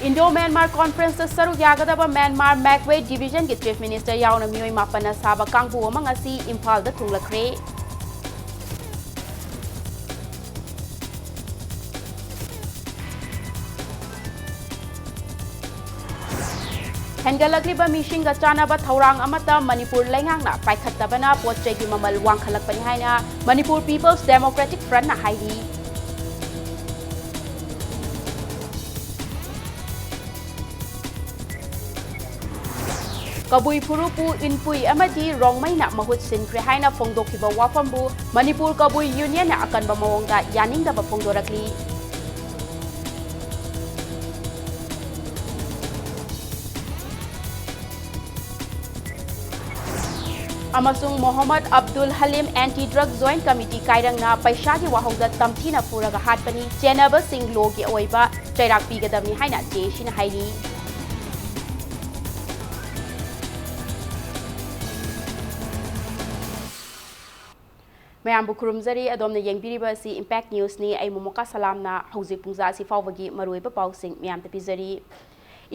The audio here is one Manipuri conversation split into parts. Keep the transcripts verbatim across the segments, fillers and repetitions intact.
Indo-Myanmar Conferenceꯇ ꯁꯔꯨꯛ ꯌꯥꯒꯗꯕ ꯃ꯭ꯌꯥꯟꯃꯥꯔ ꯃꯦꯛꯋꯦ ꯗꯤꯕꯤꯖꯟꯒꯤ ꯆꯤꯐ ꯃꯤꯅꯤꯁꯇꯔ ꯌꯥꯎꯅ ꯃꯤꯑꯣꯏ ꯃꯥꯄꯟꯅ ꯁꯥꯕ ꯀꯥꯡꯕꯨ ꯑꯃ ꯉꯁꯤ ꯏꯝꯐꯥꯜꯗ ꯊꯨꯡꯂꯈ꯭ꯔꯦ꯫ ꯍꯦꯟꯒꯠꯂꯛꯂꯤꯕ ꯃꯤꯁꯤꯡꯒ ꯆꯥꯟꯅꯕ ꯊꯧꯔꯥꯡ ꯑꯃꯠꯇ ꯃꯅꯤꯄꯨꯔ ꯂꯩꯉꯥꯛꯅ ꯄꯥꯏꯈꯠꯇꯕꯅ ꯄꯣꯠ ꯆꯩꯒꯤ ꯃꯃꯜ ꯋꯥꯡꯈꯠꯂꯛꯄꯅꯤ ꯍꯥꯏꯅ ꯃꯅꯤꯄꯨꯔ ꯄꯤꯄꯜꯁ ꯗꯦꯃꯣꯀ꯭ꯔꯦꯇꯤꯛ ꯐ꯭ꯔꯟꯠꯅ ꯍꯥꯏꯔꯤ꯫ ꯀꯕꯨꯏ ꯐꯨꯔꯨꯞꯄꯨ ꯏꯟꯄꯨꯏ ꯑꯃꯗꯤ ꯔꯣꯡꯃꯩꯅ ꯃꯍꯨꯠ ꯁꯤꯟꯈ꯭ꯔꯦ ꯍꯥꯏꯅ ꯐꯣꯡꯗꯣꯛꯈꯤꯕ ꯋꯥꯐꯝꯕꯨ ꯃꯅꯤꯄꯨꯔ ꯀꯕꯨꯏ ꯌꯨꯅꯤꯌꯟꯅ ꯑꯀꯟꯕ ꯃꯑꯣꯡꯗ ꯌꯥꯅꯤꯡꯗꯕ ꯐꯣꯡꯗꯣꯔꯛꯂꯤ꯫ ꯑꯃꯁꯨꯡ Mohammad Abdul Halim anti drug joint committee ꯀꯥꯏꯔꯪꯅ ꯄꯩꯁꯥꯒꯤ ꯋꯥꯍꯧꯗ ꯇꯝꯊꯤꯅ ꯐꯨꯔꯒ ꯍꯥꯠꯄꯅꯤ, ꯆꯦꯟꯅꯕꯁꯤꯡ ꯂꯣꯒꯤ ꯑꯣꯏꯕ ꯆꯩꯔꯥꯛ ꯄꯤꯒꯗꯕꯅꯤ ꯍꯥꯏꯅ ꯖꯦ ꯑꯦ ꯁꯤꯅ ꯍꯥꯏꯔꯤ꯫ ꯃꯌꯥꯝꯕꯨ ꯈꯨꯔꯨꯝꯖꯔꯤ꯫ ꯑꯗꯣꯝꯅ ꯌꯦꯡꯕꯤꯔꯤꯕ ꯑꯁꯤ ꯏꯝꯄꯦꯛ ꯅ꯭ꯌꯨꯁꯅꯤ꯫ ꯑꯩ ꯃꯣꯃꯣꯀꯥ ꯁꯂꯥꯝꯅ ꯍꯧꯖꯤꯛ ꯄꯨꯡꯖꯥ ꯑꯁꯤ ꯐꯥꯎꯕꯒꯤ ꯃꯔꯨꯑꯣꯏꯕ ꯄꯥꯎꯁꯤꯡ ꯃꯌꯥꯝꯗ ꯄꯤꯖꯔꯤ꯫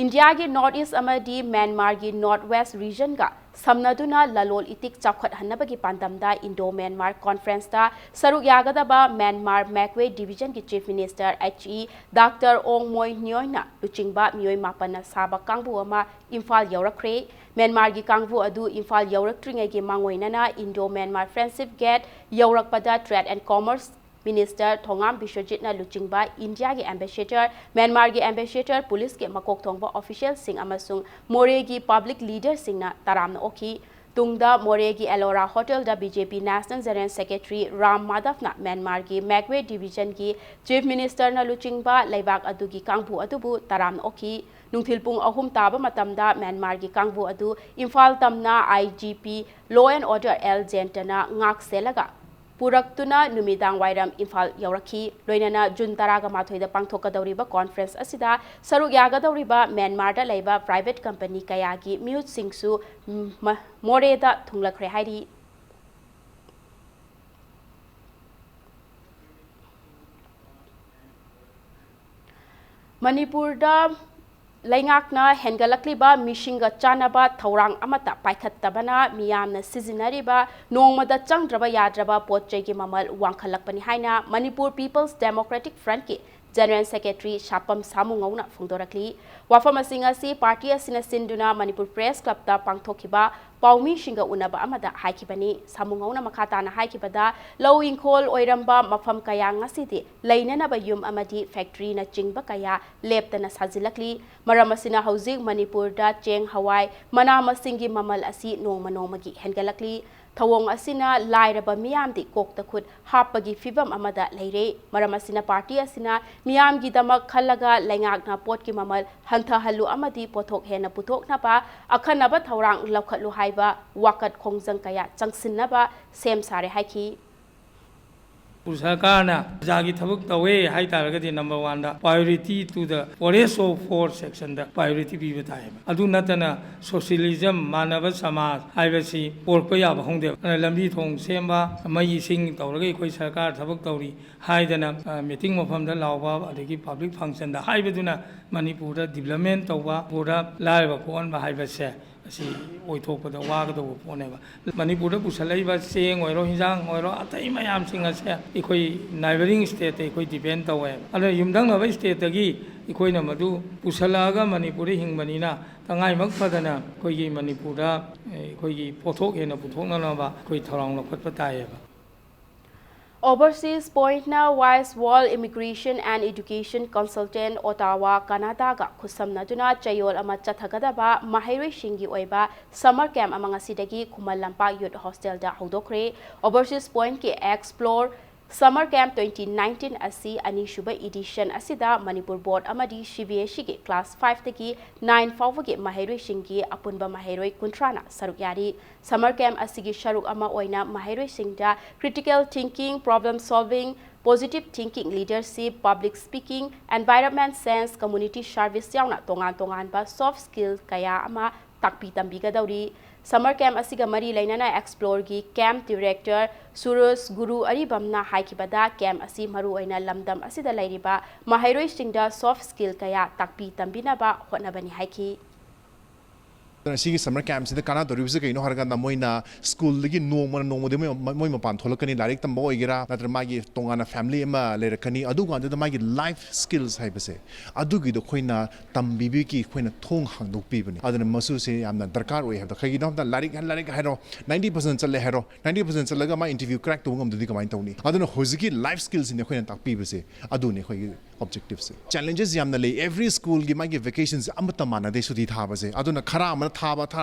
ꯏꯟꯗꯤꯌꯥꯒꯤ ꯅꯣꯔꯠ ꯏꯁ ꯑꯃꯗꯤ ꯃ꯭ꯌꯥꯟꯃꯥꯔꯒꯤ ꯅꯣꯔꯠ ꯋꯦꯁ ꯔꯤꯖꯟꯒ ꯁꯝꯅꯗꯨꯅ ꯂꯂꯣꯜ ꯏꯇꯤꯛ ꯆꯥꯎꯈꯠꯍꯟꯅꯕꯒꯤ ꯄꯥꯟꯗꯝꯗ ꯏꯟꯗꯣ ꯃ꯭ꯌꯥꯟꯃꯥꯔ ꯀꯣꯟꯐ꯭ꯔꯦꯟꯁꯇ ꯁꯔꯨꯛ ꯌꯥꯒꯗꯕ ꯃ꯭ꯌꯥꯟꯃꯥꯔ ꯃꯦꯛꯋꯦ ꯗꯤꯕꯤꯖꯟꯒꯤ chief minister H E doctor ꯑꯣꯡ ꯃꯣꯏ ꯅꯤꯌꯣꯏꯅ ꯂꯨꯆꯤꯡꯕ ꯃꯤꯑꯣꯏ ꯃꯥꯄꯟꯅ ꯁꯥꯕ ꯀꯥꯡꯕꯨ ꯑꯃ ꯏꯝꯐꯥꯜ ꯌꯧꯔꯛꯈ꯭ꯔꯦ꯫ ꯃ꯭ꯌꯥꯟꯃꯥꯔꯒꯤ ꯀꯥꯡꯕꯨ ꯑꯗꯨ ꯏꯝꯐꯥꯜ ꯌꯧꯔꯛꯇ꯭ꯔꯤꯉꯩꯒꯤ ꯃꯥꯡꯑꯣꯏꯅꯅ ꯏꯟꯗꯣ ꯃ꯭ꯌꯥꯟꯃꯥꯔ ꯐ꯭ꯔꯦꯟꯗꯁꯤꯞ ꯒꯦꯠ ꯌꯧꯔꯛꯄꯗ ꯇ꯭ꯔꯦꯗ ꯑꯦꯟ ꯀꯣꯃꯔꯁ ꯃꯤꯅꯤꯁꯇꯔ ꯊꯣꯉꯥꯝ ꯕꯤꯁ꯭ꯋꯖꯤꯠꯅ ꯂꯨꯆꯤꯡꯕ ꯏꯟꯗꯤꯌꯥꯒꯤ ꯑꯦꯝꯕꯦꯁꯦꯗꯔ, ꯃ꯭ꯌꯥꯟꯃꯥꯔꯒꯤ ꯑꯦꯝꯕꯦꯁꯦꯗꯔ, ꯄꯨꯂꯤꯁꯀꯤ ꯃꯀꯣꯛ ꯊꯣꯡꯕ ꯑꯣꯐꯤꯁꯤꯌꯦꯜꯁꯤꯡ ꯑꯃꯁꯨꯡ ꯃꯣꯔꯦꯒꯤ ꯄꯕ꯭ꯂꯤꯛ ꯂꯤꯗꯔꯁꯤꯡꯅ ꯇꯔꯥꯝꯅ ꯑꯣꯛꯈꯤ꯫ ꯇꯨꯡꯗ ꯃꯣꯔꯦꯒꯤ ꯑꯦꯂꯣꯔꯥ ꯍꯣꯇꯦꯜꯗ B J P national general secretary Ram ꯃꯥꯙꯕꯅ ꯃ꯭ꯌꯥꯟꯃꯥꯔꯒꯤ ꯃꯦꯛꯋꯦ ꯗꯤꯕꯤꯖꯟꯒꯤ ꯆꯤꯐ ꯃꯤꯅꯤꯁꯇꯔꯅ ꯂꯨꯆꯤꯡꯕ ꯂꯩꯕꯥꯛ ꯑꯗꯨꯒꯤ ꯀꯥꯡꯕꯨ ꯑꯗꯨꯕꯨ ꯇꯔꯥꯝꯅ ꯑꯣꯛꯈꯤ꯫ ꯅꯨꯡꯊꯤꯜ ꯄꯨꯡ ꯑꯍꯨꯝ ꯇꯥꯕ ꯃꯇꯝꯗ ꯃ꯭ꯌꯥꯟꯃꯥꯔꯒꯤ ꯀꯥꯡꯕꯨ ꯑꯗꯨ ꯏꯝꯐꯥꯜ ꯇꯝꯅ I G P law and order L ꯖꯦꯟꯇꯅ ꯉꯥꯛ ꯁꯦꯜꯂꯒ ꯄꯨꯔꯛꯇꯨꯅ ꯅꯨꯃꯤꯗꯥꯡ ꯋꯥꯏꯔꯝ ꯏꯝꯐꯥꯜ ꯌꯧꯔꯛꯈꯤ꯫ ꯂꯣꯏꯅꯅ ꯖꯨꯟ ꯇꯔꯥꯒ ꯃꯥꯊꯣꯏꯗ ꯄꯥꯡꯊꯣꯛꯀꯗꯧꯔꯤꯕ ꯀꯣꯟꯐ꯭ꯔꯦꯟꯁ ꯑꯁꯤꯗ ꯁꯔꯨꯛ ꯌꯥꯒꯗꯧꯔꯤꯕ ꯃ꯭ꯌꯥꯟꯃꯥꯔꯗ ꯂꯩꯕ ꯄ꯭ꯔꯥꯏꯚꯦꯠ ꯀꯝꯄꯅꯤ ꯀꯌꯥꯒꯤ ꯃꯤꯍꯨꯠꯁꯤꯡꯁꯨ ꯃ-, ꯃꯣꯔꯦꯗ ꯊꯨꯡꯂꯈ꯭ꯔꯦ ꯍꯥꯏꯔꯤ꯫ ꯃꯅꯤꯄꯨꯔꯗ ꯂꯩꯉꯥꯛꯅ ꯍꯦꯟꯒꯠꯂꯛꯂꯤꯕ ꯃꯤꯁꯤꯡꯒ ꯆꯥꯟꯅꯕ ꯊꯧꯔꯥꯡ ꯑꯃꯠꯇ ꯄꯥꯏꯈꯠꯇꯕꯅ ꯃꯤꯌꯥꯝꯅ ꯁꯤꯖꯤꯟꯅꯔꯤꯕ ꯅꯣꯡꯃꯗ ꯆꯪꯗ꯭ꯔꯕ ꯌꯥꯗ꯭ꯔꯕ ꯄꯣꯠ ꯆꯩꯒꯤ ꯃꯃꯜ ꯋꯥꯡꯈꯠꯂꯛꯄꯅꯤ ꯍꯥꯏꯅ ꯃꯅꯤꯄꯨꯔ ꯄꯤꯄꯜꯁ ꯗꯦꯃꯣꯀ꯭ꯔꯦꯇꯤꯛ ꯐ꯭ꯔꯟꯠꯀꯤ ꯖꯦꯅꯔꯦꯜ ꯁꯦꯀ꯭ꯔꯦꯇꯔꯤ ꯁꯥꯄꯝ ꯁꯥꯃꯨꯉꯧꯅ ꯐꯣꯡꯗꯣꯔꯛꯂꯤ꯫ ꯋꯥꯐꯝ ꯑꯁꯤꯡ ꯑꯁꯤ ꯄꯥꯔꯇꯤ ꯑꯁꯤꯅ ꯁꯤꯟꯗꯨꯅ ꯃꯅꯤꯄꯨꯔ ꯄ꯭ꯔꯦꯁ ꯀ꯭ꯂꯕꯇ ꯄꯥꯡꯊꯣꯛꯈꯤꯕ ꯄꯥꯎꯃꯤꯁꯤꯡꯒ ꯎꯅꯕ ꯑꯃꯗ ꯍꯥꯏꯈꯤꯕꯅꯤ꯫ ꯁꯥꯃꯨꯉꯧꯅ ꯃꯈꯥ ꯇꯥꯅ ꯍꯥꯏꯈꯤꯕꯗ, ꯂꯧ ꯏꯪꯈꯣꯜ ꯑꯣꯏꯔꯝꯕ ꯃꯐꯝ ꯀꯌꯥ ꯉꯁꯤꯗꯤ ꯂꯩꯅꯅꯕ ꯌꯨꯝ ꯑꯃꯗꯤ ꯐꯦꯛꯇꯔꯤꯅꯆꯤꯡꯕ ꯀꯌꯥ ꯂꯦꯞꯇꯅ ꯁꯥꯖꯤꯜꯂꯛꯂꯤ꯫ ꯃꯔꯝ ꯑꯁꯤꯅ ꯍꯧꯖꯤꯛ ꯃꯅꯤꯄꯨꯔꯗ ꯆꯦꯡ, ꯍꯋꯥꯏ, ꯃꯅꯥ ꯃꯁꯤꯡꯒꯤ ꯃꯃꯜ ꯑꯁꯤ ꯅꯣꯡꯃ ꯅꯣꯡꯃꯒꯤ ꯍꯦꯟꯒꯠꯂꯛꯂꯤ꯫ ꯊꯧꯑꯣꯡ ꯑꯁꯤꯅ ꯂꯥꯏꯔꯕ ꯃꯤꯌꯥꯝꯗꯤ ꯀꯣꯛꯇ ꯈꯨꯠ ꯍꯥꯞꯄꯒꯤ ꯐꯤꯕꯝ ꯑꯃꯗ ꯂꯩꯔꯦ꯫ ꯃꯔꯝ ꯑꯁꯤꯅ ꯄꯥꯔꯇꯤ ꯑꯁꯤꯅ ꯃꯤꯌꯥꯝꯒꯤꯗꯃꯛ ꯈꯜꯂꯒ ꯂꯩꯉꯥꯛꯅ ꯄꯣꯠꯀꯤ ꯃꯃꯜ ꯍꯟꯊꯍꯜꯂꯨ ꯑꯃꯗꯤ ꯄꯣꯠꯊꯣꯛ ꯍꯦꯟꯅ ꯄꯨꯊꯣꯛꯅꯕ ꯑꯈꯟꯅꯕ ꯊꯧꯔꯥꯡ ꯂꯧꯈꯠꯂꯨ ꯍꯥꯏꯕ ꯋꯥꯀꯠ ꯈꯣꯡꯖꯪ ꯀꯌꯥ ꯆꯪꯁꯤꯟꯅꯕ ꯁꯦꯝ ꯁꯥꯔꯦ ꯍꯥꯏꯈꯤ꯫ ꯁꯔꯀꯥꯔꯅ ꯄ꯭ꯔꯖꯥꯒꯤ ꯊꯕꯛ ꯇꯧꯋꯦ ꯍꯥꯏ ꯇꯥꯔꯒꯗꯤ number one the priority to the poorest of poor section the priority ꯄꯤꯕ ꯇꯥꯏꯌꯦꯕ꯫ ꯑꯗꯨ ꯅꯠꯇꯅ socialism, ꯃꯥꯟꯅꯕ ꯁꯃꯥꯖ ꯍꯥꯏꯕꯁꯤ ꯄꯣꯔꯛꯄ ꯌꯥꯕ ꯍꯧꯅꯗꯦꯕ꯫ ꯑꯗꯨꯅ ꯂꯝꯕꯤ ꯊꯣꯡ ꯁꯦꯝꯕ, ꯃꯩ ꯏꯁꯤꯡ ꯇꯧꯔꯒ ꯑꯩꯈꯣꯏ ꯁꯔꯀꯥꯔ ꯊꯕꯛ ꯇꯧꯔꯤ ꯍꯥꯏꯗꯅ, ꯑ, meeting ꯃꯐꯝꯗ ꯂꯥꯎꯕ, ꯑꯗꯒꯤ public function ꯗ ꯍꯥꯏꯕꯗꯨꯅ ꯃꯅꯤꯄꯨꯔꯗ development ꯇꯧꯕ, ꯃꯅꯤꯄꯨꯔꯗ ꯂꯥꯏꯔꯕ ꯀꯣꯛꯍꯟꯕ ꯍꯥꯏꯕꯁꯦ ꯑꯁꯤ ꯑꯣꯏꯊꯣꯛꯄꯗ ꯋꯥꯒꯗꯧꯕ ꯄꯣꯠꯅꯦꯕ꯫ ꯃꯅꯤꯄꯨꯔꯗ ꯄꯨꯁꯜꯂꯛꯏꯕ ꯆꯦꯡ ꯑꯣꯏꯔꯣ, ꯍꯤꯟꯖꯥꯡ ꯑꯣꯏꯔꯣ, ꯑꯇꯩ ꯃꯌꯥꯝꯁꯤꯡ ꯑꯁꯦ ꯑꯩꯈꯣꯏ neighbouring state ꯇ ꯑꯩꯈꯣꯏ depend ꯇꯧꯋꯦꯕ꯫ ꯑꯗꯨꯅ ꯌꯨꯝꯊꯪꯅꯕ state ꯇꯒꯤ ꯑꯩꯈꯣꯏꯅ ꯃꯗꯨ ꯄꯨꯁꯜꯂꯛꯑꯒ ꯃꯅꯤꯄꯨꯔꯗ ꯍꯤꯡꯕꯅꯤꯅ, ꯇꯉꯥꯏꯃꯛ ꯐꯗꯅ ꯑꯩꯈꯣꯏꯒꯤ ꯃꯅꯤꯄꯨꯔꯗ, ꯑꯦ, ꯑꯩꯈꯣꯏꯒꯤ ꯄꯣꯠꯊꯣꯛ ꯍꯦꯟꯅ ꯄꯨꯊꯣꯛꯅꯅꯕ ꯑꯩꯈꯣꯏ ꯊꯧꯔꯥꯡ ꯂꯧꯈꯠꯄ ꯇꯥꯏꯌꯦꯕ꯫ Overseas Point ꯅ Wise World Immigration and Education Consultant, Ottawa, Canada ꯒ ꯈꯨꯠꯁꯝꯅꯗꯨꯅ ꯆꯌꯣꯜ ꯑꯃ ꯆꯠꯊꯒꯗꯕ ꯃꯍꯩꯔꯣꯏꯁꯤꯡꯒꯤ ꯑꯣꯏꯕ summer camp ꯑꯃ ꯉꯁꯤꯗꯒꯤ ꯈꯨꯃꯟ ꯂꯝꯄꯥꯛ Youth Hostel ꯗ ꯍꯧꯗꯣꯛꯈ꯭ꯔꯦ꯫ Overseas Point ꯀꯤ Explore Summer Camp twenty nineteen ꯑꯁꯤ ꯑꯅꯤꯁꯨꯕ edition ꯑꯁꯤꯗ ꯃꯅꯤꯄꯨꯔ ꯕꯣꯔꯗ ꯑꯃꯗꯤ ꯁꯤ ꯕꯤ ꯑꯦꯁ ꯏ ꯒꯤ class five ꯇꯒꯤ nine ꯐꯥꯎꯕꯒꯤ ꯃꯍꯩꯔꯣꯏꯁꯤꯡꯒꯤ ꯑꯄꯨꯟꯕ ꯃꯍꯩꯔꯣꯏ ꯀꯨꯟꯊ꯭ꯔꯥꯅ ꯁꯔꯨꯛ ꯌꯥꯔꯤ꯫ Summer camp ꯑꯁꯤꯒꯤ ꯁꯔꯨꯛ ꯑꯃ ꯑꯣꯏꯅ ꯃꯍꯩꯔꯣꯏꯁꯤꯡꯗ critical thinking, problem solving, positive thinking, leadership, public speaking, environment sense, community service ꯌꯥꯎꯅ ꯇꯣꯉꯥꯟ ꯇꯣꯉꯥꯟꯕ soft skill ꯀꯌꯥ ꯑꯃ ꯇꯥꯛꯄꯤ ꯇꯝꯕꯤꯒꯗꯧꯔꯤ꯫ Summer camp ꯑꯁꯤꯒ ꯃꯔꯤ ꯂꯩꯅꯅ Explore ꯒꯤ camp director ꯁꯨꯔꯨꯖ ꯒꯨꯔꯨ ꯑꯔꯤꯕꯝꯅ ꯍꯥꯏꯈꯤꯕꯗ, camp ꯑꯁꯤ ꯃꯔꯨꯑꯣꯏꯅ ꯂꯝꯗꯝ ꯑꯁꯤꯗ ꯂꯩꯔꯤꯕ ꯃꯍꯩꯔꯣꯏꯁꯤꯡꯗ soft skill ꯀꯌꯥ ꯇꯥꯛꯄꯤ ꯇꯝꯕꯤꯅꯕ ꯍꯣꯠꯅꯕꯅꯤ ꯍꯥꯏꯈꯤ꯫ ꯑꯗꯨꯅ ꯁꯤꯒꯤ summer camp ꯁꯤꯗ ꯀꯥꯟꯅꯗꯧꯔꯤꯕꯁꯦ ꯀꯩꯅꯣ ꯍꯥꯏꯔꯀꯥꯟꯗ, ꯃꯣꯏꯅ ꯁ꯭ꯀꯨꯜꯗꯒꯤ ꯅꯣꯡꯃꯅ ꯅꯣꯡꯃꯗꯤ ꯃꯣꯏ ꯃꯣꯏ ꯃꯄꯥꯟ ꯊꯣꯛꯂꯛꯀꯅꯤ, ꯂꯥꯏꯔꯤꯛ ꯇꯝꯕ ꯑꯣꯏꯒꯦꯔꯥ, ꯅꯠꯇ꯭ꯔꯒ ꯃꯥꯒꯤ ꯇꯣꯉꯥꯟꯅ family ꯑꯃ ꯂꯩꯔꯛꯀꯅꯤ꯫ ꯑꯗꯨꯀꯥꯟꯗꯨꯗ ꯃꯥꯒꯤ life skills ꯍꯥꯏꯕꯁꯦ, ꯑꯗꯨꯒꯤꯗꯣ ꯑꯩꯈꯣꯏꯅ ꯇꯝꯕꯤꯕꯒꯤ ꯑꯩꯈꯣꯏꯅ ꯊꯣꯡ ꯍꯥꯡꯗꯣꯛꯄꯤꯕꯅꯤ꯫ ꯑꯗꯨꯅ ꯃꯁꯤꯁꯦ ꯌꯥꯝꯅ ꯗꯔꯀꯥꯔ ꯑꯣꯏ ꯍꯥꯏꯕꯗ꯫ ꯀꯩꯒꯤꯅꯣ ꯍꯥꯏꯕꯗ, ꯂꯥꯏꯔꯤꯛ ꯂꯥꯏꯔꯤꯛ ꯍꯥꯏꯔꯣ, ninety percent ꯆꯠꯂꯦ ꯍꯥꯏꯔꯣ, ninety percent ꯆꯠꯂꯒ ꯃꯥ interview crack ꯇꯧꯕ ꯉꯝꯗ꯭ꯔꯗꯤ ꯀꯃꯥꯏꯅ ꯇꯧꯅꯤ? ꯑꯗꯨꯅ ꯍꯧꯖꯤꯛꯀꯤ life skills ꯁꯤꯅꯤ ꯑꯩꯈꯣꯏꯅ ꯇꯥꯛꯄꯤꯕꯁꯦ꯫ ꯑꯗꯨꯅꯤ ꯑꯩꯈꯣꯏꯒꯤ objective ꯁꯦ꯫ Challenges ꯌꯥꯝꯅ ꯂꯩ꯫ Every school ꯒꯤ ꯃꯥꯒꯤ vacation ꯁꯦ ꯑꯃꯠꯇ ꯃꯥꯟꯅꯗꯦ ꯁꯨꯇꯤ ꯊꯥꯕꯁꯦ꯫ ꯑꯗꯨꯅ ꯈꯔ ꯑꯃꯅ ꯊꯥꯕ ꯊꯥ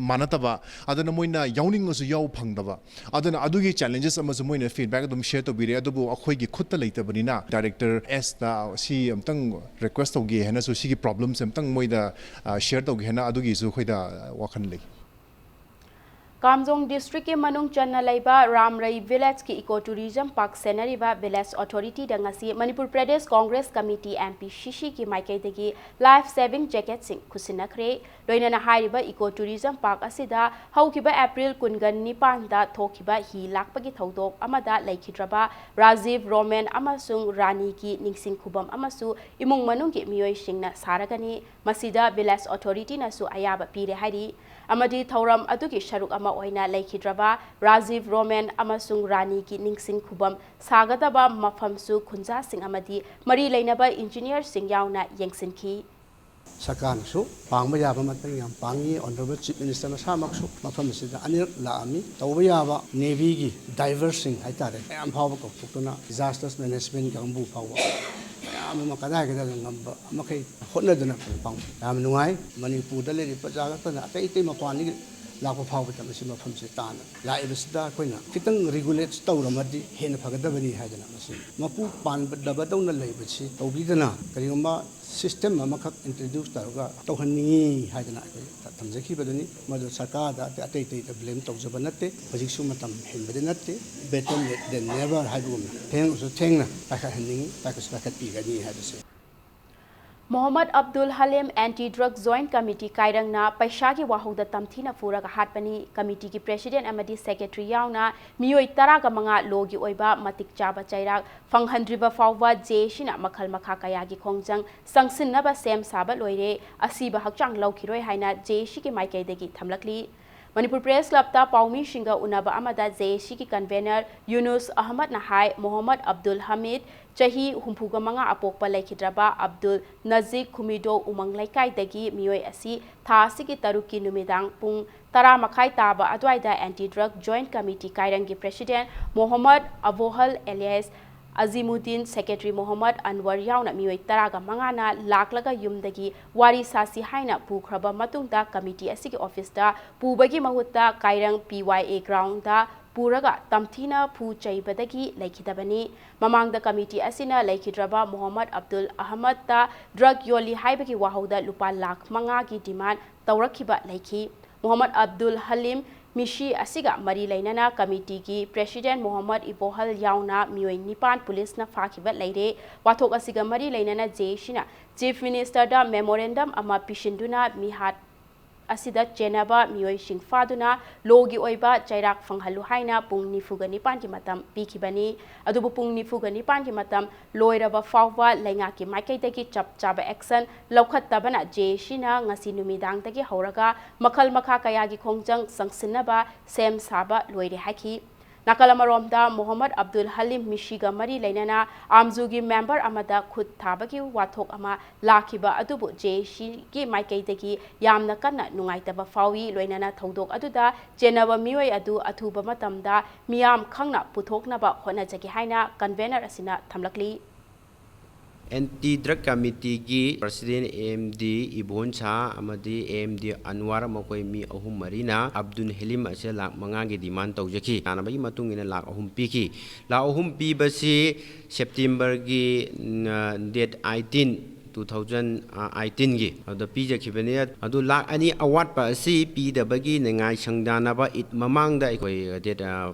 ꯃꯥꯟꯅꯗꯕ, ꯑꯗꯨꯅ ꯃꯣꯏꯅ ꯌꯥꯎꯅꯤꯡꯉꯁꯨ ꯌꯥꯎ ꯐꯪꯗꯕ꯫ ꯑꯗꯨꯅ ꯑꯗꯨꯒꯤ challenges ꯑꯃꯁꯨ ꯃꯣꯏꯅ feedback ꯑꯗꯨꯝ share ꯇꯧꯕꯤꯔꯦ꯫ ꯑꯗꯨꯕꯨ ꯑꯩꯈꯣꯏꯒꯤ ꯈꯨꯠꯇ ꯂꯩꯇꯕꯅꯤꯅ, director ꯑꯦꯁꯇ ꯁꯤ ꯑꯝꯇꯪ request ꯇꯧꯒꯦ ꯍꯥꯏꯅꯁꯨ, ꯁꯤꯒꯤ problem ꯁꯦ ꯑꯝꯇꯪ ꯃꯣꯏꯗ share ꯇꯧꯒꯦ ꯍꯥꯏꯅ ꯑꯗꯨꯒꯤꯁꯨ ꯑꯩꯈꯣꯏꯗ ꯋꯥꯈꯜ ꯂꯩ꯫ ꯀꯥꯝꯖꯣꯡ district ꯀꯤ ꯃꯅꯨꯡ ꯆꯟꯅ ꯂꯩꯕ ꯔꯥꯝꯔꯩ village ꯀꯤ eco tourism park ꯁꯦꯟꯅꯔꯤꯕ village authority ꯗ ꯉꯁꯤ Manipur Pradesh Congress committee, M P C C ꯒꯤ ꯃꯥꯏꯀꯩꯗꯒꯤ life saving jacket ꯁꯤꯡ ꯈꯨꯠꯁꯤꯟꯅꯈ꯭ꯔꯦ꯫ ꯂꯣꯏꯅꯅ ꯍꯥꯏꯔꯤꯕ eco tourism park ꯑꯁꯤꯗ ꯍꯧꯈꯤꯕ April ꯀꯨꯟꯒ ꯅꯤꯄꯥꯟꯗ ꯊꯣꯛꯈꯤꯕ ꯍꯤ ꯂꯥꯛꯄꯒꯤ ꯊꯧꯗꯣꯛ ꯑꯃꯗ ꯂꯩꯈꯤꯗ꯭ꯔꯕ ꯔꯥꯖꯤꯚ ꯔꯣꯃꯦꯟ ꯑꯃꯁꯨꯡ ꯔꯥꯅꯤꯒꯤ ꯅꯤꯡꯁꯤꯡ ꯈꯨꯕꯝ ꯑꯃꯁꯨ ꯏꯃꯨꯡ ꯃꯅꯨꯡꯒꯤ ꯃꯤꯑꯣꯏꯁꯤꯡꯅ ꯁꯥꯔꯒꯅꯤ꯫ ꯃꯁꯤꯗ village authority ꯅꯁꯨ ꯑꯌꯥꯕ ꯄꯤꯔꯦ ꯍꯥꯏꯔꯤ꯫ ꯑꯃꯗꯤ ꯊꯧꯔꯝ ꯑꯗꯨꯒꯤ ꯁꯔꯨꯛ ꯑꯃ ꯑꯣꯏꯅ ꯂꯩꯈꯤꯗ꯭ꯔꯕ ꯔꯥꯖꯤꯚ ꯔꯣꯃꯦꯟ ꯑꯃꯁꯨꯡ ꯔꯥꯅꯤꯒꯤ ꯅꯤꯡꯁꯤꯡ ꯈꯨꯕꯝ ꯁꯥꯒꯗꯕ ꯃꯐꯝꯁꯨ ꯈꯨꯟꯖꯥꯁꯤꯡ ꯑꯃꯗꯤ ꯃꯔꯤ ꯂꯩꯅꯕ engineer ꯁꯤꯡ ꯌꯥꯎꯅ ꯌꯦꯡꯁꯤꯟꯈꯤ꯫ ꯁꯔꯀꯥꯔꯅꯁꯨ ꯄꯥꯡꯕ ꯌꯥꯕ ꯃꯇꯦꯡ ꯌꯥꯝ ꯄꯥꯡꯉꯤ꯫ Honourable Chief Minister ꯃꯁꯥꯃꯛꯁꯨ ꯃꯐꯝ ꯑꯁꯤꯗ ꯑꯅꯤꯔꯛ ꯂꯥꯛꯑꯝꯃꯤ꯫ ꯇꯧꯕ ꯌꯥꯕ Navy ꯒꯤ divers ꯁꯤꯡ ꯍꯥꯏꯇꯥꯔꯦ, ꯃꯌꯥꯝ ꯐꯥꯎꯕ ꯀꯧꯊꯣꯛꯇꯨꯅ disaster management ꯀꯥꯡꯕꯨ ꯐꯥꯎꯕ ꯃꯌꯥꯝ ꯑꯃ ꯀꯗꯥꯏ ꯀꯗꯥꯏꯗ ꯉꯝꯕ ꯃꯈꯩ ꯍꯣꯠꯅꯗꯨꯅ ꯄꯥꯡ-, ꯌꯥꯝ ꯅꯨꯡꯉꯥꯏ꯫ ꯃꯅꯤꯄꯨꯔꯗ ꯂꯩꯔꯤꯕ ꯄ꯭ꯔꯖꯥ ꯈꯛꯇꯅ ꯑꯇꯩ ꯑꯇꯩ ꯃꯄꯥꯟꯗꯒꯤ ꯂꯥꯛꯄ ꯐꯥꯎꯕꯗ ꯃꯁꯤ ꯃꯐꯝꯁꯦ ꯇꯥꯟꯅ ꯂꯥꯛꯏꯕꯁꯤꯗ ꯑꯩꯈꯣꯏꯅ ꯈꯤꯇꯪ regulate ꯇꯧꯔꯝꯃꯗꯤ ꯍꯦꯟꯅ ꯐꯒꯗꯕꯅꯤ ꯍꯥꯏꯗꯅ ꯃꯁꯤ ꯃꯄꯨ ꯄꯥꯟꯗꯕꯗꯧꯅ ꯂꯩꯕꯁꯤ ꯇꯧꯕꯤꯗꯅ ꯀꯔꯤꯒꯨꯝꯕ system ꯑꯃꯈꯛ introduce ꯇꯧꯔꯒ ꯇꯧꯍꯟꯅꯤꯡꯉꯤ ꯍꯥꯏꯗꯅ ꯑꯩꯈꯣꯏ ꯊꯝꯖꯈꯤꯕꯗꯨꯅꯤ꯫ ꯃꯗꯨ ꯁꯔꯀꯥꯔꯗ ꯑꯇꯩ ꯑꯇꯩꯗ blame ꯇꯧꯖꯕ ꯅꯠꯇꯦ꯫ ꯍꯧꯖꯤꯛꯁꯨ ꯃꯇꯝ ꯍꯦꯟꯕꯗꯤ ꯅꯠꯇꯦ꯫ Better late than never ꯍꯥꯏꯕꯒꯨꯝꯅ ꯊꯦꯡꯉꯁꯨ ꯊꯦꯡꯅ ꯄꯥꯏꯈꯠꯍꯟꯅꯤꯡꯉꯤ, ꯄꯥꯏꯈꯠꯁꯨ ꯄꯥꯏꯈꯠꯄꯤꯒꯅꯤ ꯍꯥꯏꯕꯁꯦ꯫ Mohammad Abdul Halim anti drug joint committee ꯀꯥꯏꯔꯪꯅ ꯄꯩꯁꯥꯒꯤ ꯋꯥꯍꯧꯗ ꯇꯝꯊꯤꯅ ꯐꯨꯔꯒ ꯍꯥꯠꯄꯅꯤ꯫ ꯀꯃꯤꯇꯤꯒꯤ ꯄ꯭ꯔꯦꯁꯤꯗꯦꯟꯠ ꯑꯃꯗꯤ ꯁꯦꯀ꯭ꯔꯦꯇꯔꯤ ꯌꯥꯎꯅ ꯃꯤꯑꯣꯏ ꯇꯔꯥꯒ ꯃꯉꯥ ꯂꯣꯒꯤ ꯑꯣꯏꯕ ꯃꯇꯤꯛ ꯆꯥꯕ ꯆꯩꯔꯥꯛ ꯐꯪꯍꯟꯗ꯭ꯔꯤꯕ ꯐꯥꯎꯕ ꯖꯦ ꯑꯦ ꯁꯤꯅ ꯃꯈꯜ ꯃꯈꯥ ꯀꯌꯥꯒꯤ ꯈꯣꯡꯖꯪ ꯆꯪꯁꯤꯟꯅꯕ ꯁꯦꯝ ꯁꯥꯕ ꯂꯣꯏꯔꯦ꯫ ꯑꯁꯤꯕ ꯍꯛꯆꯥꯡ ꯂꯧꯈꯤꯔꯣꯏ ꯍꯥꯏꯅ ꯖꯦ ꯑꯦ ꯁꯤꯒꯤ ꯃꯥꯏꯀꯩꯗꯒꯤ ꯊꯝꯂꯛꯂꯤ꯫ ꯃꯅꯤꯄꯨꯔ ꯄ꯭ꯔꯦꯁ ꯀ꯭ꯂꯕꯇ ꯄꯥꯎꯃꯤꯁꯤꯡꯒ ꯎꯅꯕ ꯑꯃꯗ ꯖꯦ ꯑꯦ ꯁꯤꯒꯤ ꯀꯟꯚꯦꯅꯔ ꯌꯨꯅꯨꯁ ꯑꯍꯃꯗꯅ ꯍꯥꯏ, ꯃꯣꯍꯝꯃꯗ ꯑꯕꯗꯨꯜ ꯍꯃꯤꯗ, ꯆꯍꯤ ꯍꯨꯝꯐꯨꯒ ꯃꯉꯥ ꯑꯄꯣꯛꯄ ꯂꯩꯈꯤꯗ꯭ꯔꯕ ꯑꯕꯗꯨꯜ ꯅꯖꯤꯛ ꯈꯨꯃꯤꯗꯣ ꯎꯃꯪ ꯂꯩꯀꯥꯏꯗꯒꯤ ꯃꯤꯑꯣꯏ ꯑꯁꯤ ꯊꯥ ꯑꯁꯤꯒꯤ ꯇꯔꯨꯛꯀꯤ ꯅꯨꯃꯤꯗꯥꯡ ꯄꯨꯡ ꯇꯔꯥ ꯃꯈꯥꯏ ꯇꯥꯕ ꯑꯗꯨꯋꯥꯏꯗ ꯑꯦꯟꯇꯤ ꯗ꯭ꯔꯒ ꯖꯣꯏꯟꯠ ꯀꯃꯤꯇꯤ ꯀꯥꯏꯔꯪꯒꯤ ꯄ꯭ꯔꯦꯁꯤꯗꯦꯟꯠ ꯃꯣꯍꯝꯃꯗ ꯑꯕꯣꯍꯜ ꯑꯦꯂꯤꯌꯥꯁ ꯑꯖꯤꯃꯨꯗꯤꯟ, ꯁꯦꯀ꯭ꯔꯦꯇꯔꯤ ꯃꯣꯍꯝꯃꯗ ꯑꯟꯋꯔ ꯌꯥꯎꯅ ꯃꯤꯑꯣꯏ ꯇꯔꯥꯒ ꯃꯉꯥꯅ ꯂꯥꯛꯂꯒ ꯌꯨꯝꯗꯒꯤ ꯋꯥꯔꯤ ꯁꯥꯁꯤ ꯍꯥꯏꯅ ꯄꯨꯈ꯭ꯔꯕ ꯃꯇꯨꯡꯗ ꯀꯃꯤꯇꯤ ꯑꯁꯤꯒꯤ ꯑꯣꯐꯤꯁꯇ ꯄꯨꯕꯒꯤ ꯃꯍꯨꯠꯇ ꯀꯥꯏꯔꯪ ꯄꯤ ꯋꯥꯏ ꯑꯦ ꯒ꯭ꯔꯥꯎꯟꯗ ꯄꯨꯔꯒ ꯇꯝꯊꯤꯅ ꯐꯨ ꯆꯩꯕꯗꯒꯤ ꯂꯩꯈꯤꯗꯕꯅꯤ꯫ ꯃꯃꯥꯡꯗ ꯀꯃꯤꯇꯤ ꯑꯁꯤꯅ ꯂꯩꯈꯤꯗ꯭ꯔꯕ ꯃꯣꯍꯝꯃꯗ ꯑꯕꯗꯨꯜ ꯑꯍꯃꯗꯇ ꯗ꯭ꯔꯒ ꯌꯣꯜꯂꯤ ꯍꯥꯏꯕꯒꯤ ꯋꯥꯍꯧꯗ ꯂꯨꯄꯥ ꯂꯥꯈ ꯃꯉꯥꯒꯤ ꯗꯤꯃꯥꯟ ꯇꯧꯔꯛꯈꯤꯕ ꯂꯩꯈꯤ꯫ ꯃꯣꯍꯝꯃꯗ ꯑꯕꯗꯨꯜ ꯍꯂꯤꯝ ꯃꯤꯁꯤ ꯑꯁꯤꯒ ꯃꯔꯤ ꯂꯩꯅꯅ ꯀꯃꯤꯇꯤꯒꯤ ꯄ꯭ꯔꯦꯁꯤꯗꯦꯟꯠ ꯃꯣꯍꯝꯃꯗ ꯏꯕꯣꯍꯜ ꯌꯥꯎꯅ ꯃꯤꯑꯣꯏ ꯅꯤꯄꯥꯟ ꯄꯨꯂꯤꯁꯅ ꯐꯥꯈꯤꯕ ꯂꯩꯔꯦ꯫ ꯋꯥꯊꯣꯛ ꯑꯁꯤꯒ ꯃꯔꯤ ꯂꯩꯅꯅ ꯖꯦ ꯑꯦ ꯁꯤꯅ ꯆꯤꯐ ꯃꯤꯅꯤꯁꯇꯔꯗ ꯃꯦꯃꯣꯔꯦꯟꯗꯝ ꯑꯃ ꯄꯤꯁꯤꯟꯗꯨꯅ ꯃꯤꯍꯥꯠ ꯑꯁꯤꯗ ꯆꯦꯟꯅꯕ ꯃꯤꯑꯣꯏꯁꯤꯡ ꯐꯥꯗꯨꯅ ꯂꯣꯒꯤ ꯑꯣꯏꯕ ꯆꯩꯔꯥꯛ ꯐꯪꯍꯜꯂꯨ ꯍꯥꯏꯅ ꯄꯨꯡ ꯅꯤꯐꯨꯒ ꯅꯤꯄꯥꯟꯒꯤ ꯃꯇꯝ ꯄꯤꯈꯤꯕꯅꯤ꯫ ꯑꯗꯨꯕꯨ ꯄꯨꯡ ꯅꯤꯐꯨꯒ ꯅꯤꯄꯥꯟꯒꯤ ꯃꯇꯝ ꯂꯣꯏꯔꯕ ꯐꯥꯎꯕ ꯂꯩꯉꯥꯛꯀꯤ ꯃꯥꯏꯀꯩꯗꯒꯤ ꯆꯞ ꯆꯥꯕ ꯑꯦꯛꯁꯟ ꯂꯧꯈꯠꯇꯕꯅ ꯖꯦ ꯑꯦ ꯁꯤꯅ ꯉꯁꯤ ꯅꯨꯃꯤꯗꯥꯡꯗꯒꯤ ꯍꯧꯔꯒ ꯃꯈꯜ ꯃꯈꯥ ꯀꯌꯥꯒꯤ ꯈꯣꯡꯖꯪ ꯆꯪꯁꯤꯟꯅꯕ ꯁꯦꯝ ꯁꯥꯕ ꯂꯣꯏꯔꯦ ꯍꯥꯏꯈꯤ꯫ ꯅꯥꯀꯜ ꯑꯃꯔꯣꯝꯗ ꯃꯣꯍꯝꯃꯗ ꯑꯕꯗꯨꯜ ꯍꯂꯤꯝ ꯃꯤꯁꯤꯒ ꯃꯔꯤ ꯂꯩꯅꯅ ꯑꯥꯝꯖꯨꯒꯤ ꯃꯦꯝꯕꯔ ꯑꯃꯗ ꯈꯨꯠ ꯊꯥꯕꯒꯤ ꯋꯥꯊꯣꯛ ꯑꯃ ꯂꯥꯛꯈꯤꯕ ꯑꯗꯨꯕꯨ ꯖꯦ ꯑꯦ ꯁꯤꯒꯤ ꯃꯥꯏꯀꯩꯗꯒꯤ ꯌꯥꯝꯅ ꯀꯟꯅ ꯅꯨꯡꯉꯥꯏꯇꯕ ꯐꯥꯎꯏ꯫ ꯂꯣꯏꯅꯅ ꯊꯧꯗꯣꯛ ꯑꯗꯨꯗ ꯆꯦꯟꯅꯕ ꯃꯤꯑꯣꯏ ꯑꯗꯨ ꯑꯊꯨꯕ ꯃꯇꯝꯗ ꯃꯤꯌꯥꯝ ꯈꯪꯅ ꯄꯨꯊꯣꯛꯅꯕ ꯍꯣꯠꯅꯖꯒꯦ ꯍꯥꯏꯅ ꯀꯟꯚꯦꯅꯔ ꯑꯁꯤꯅ ꯊꯝꯂꯛꯂꯤ꯫ ꯑꯦꯟꯇꯤ ꯗ꯭ꯔꯒ ꯀꯃꯤꯇꯤꯒꯤ president A M D Ibon Shah ꯑꯃꯗꯤ ꯑꯦ ꯑꯦꯝ ꯗꯤ ꯑꯟꯋꯥꯔ, ꯃꯈꯣꯏ ꯃꯤ ꯑꯍꯨꯝ ꯃꯔꯤꯅ ꯑꯕꯗꯨꯜ ꯍꯂꯤꯝ ꯑꯁꯦ ꯂꯥꯈ ꯃꯉꯥꯒꯤ ꯗꯤꯃꯥꯟ ꯇꯧꯖꯈꯤ꯫ ꯇꯥꯟꯅꯕꯒꯤ ꯃꯇꯨꯡ ꯏꯟꯅ ꯂꯥꯈ ꯑꯍꯨꯝ ꯄꯤꯈꯤ꯫ ꯂꯥꯈ ꯑꯍꯨꯝ ꯄꯤꯕꯁꯤ ꯁꯦꯞꯇꯦꯝꯕꯔꯒꯤ, ꯎꯝ, ꯗꯦꯠ ꯑꯥꯏꯇꯤꯟ, ꯇꯨ ꯊꯥꯎꯖꯟ ꯑꯩꯠꯇꯤꯟꯒꯤ ꯑꯗꯨꯗ ꯄꯤꯖꯈꯤꯕꯅꯤ꯫ ꯑꯗꯨ ꯂꯥꯈ ꯑꯅꯤ ꯑꯋꯥꯠꯄ ꯑꯁꯤ ꯄꯤꯗꯕꯒꯤ ꯅꯤꯡꯉꯥꯏ ꯁꯪꯗꯥꯅꯕ ꯏꯗ ꯃꯃꯥꯡꯗ ꯑꯩꯈꯣꯏ ꯗꯦꯠ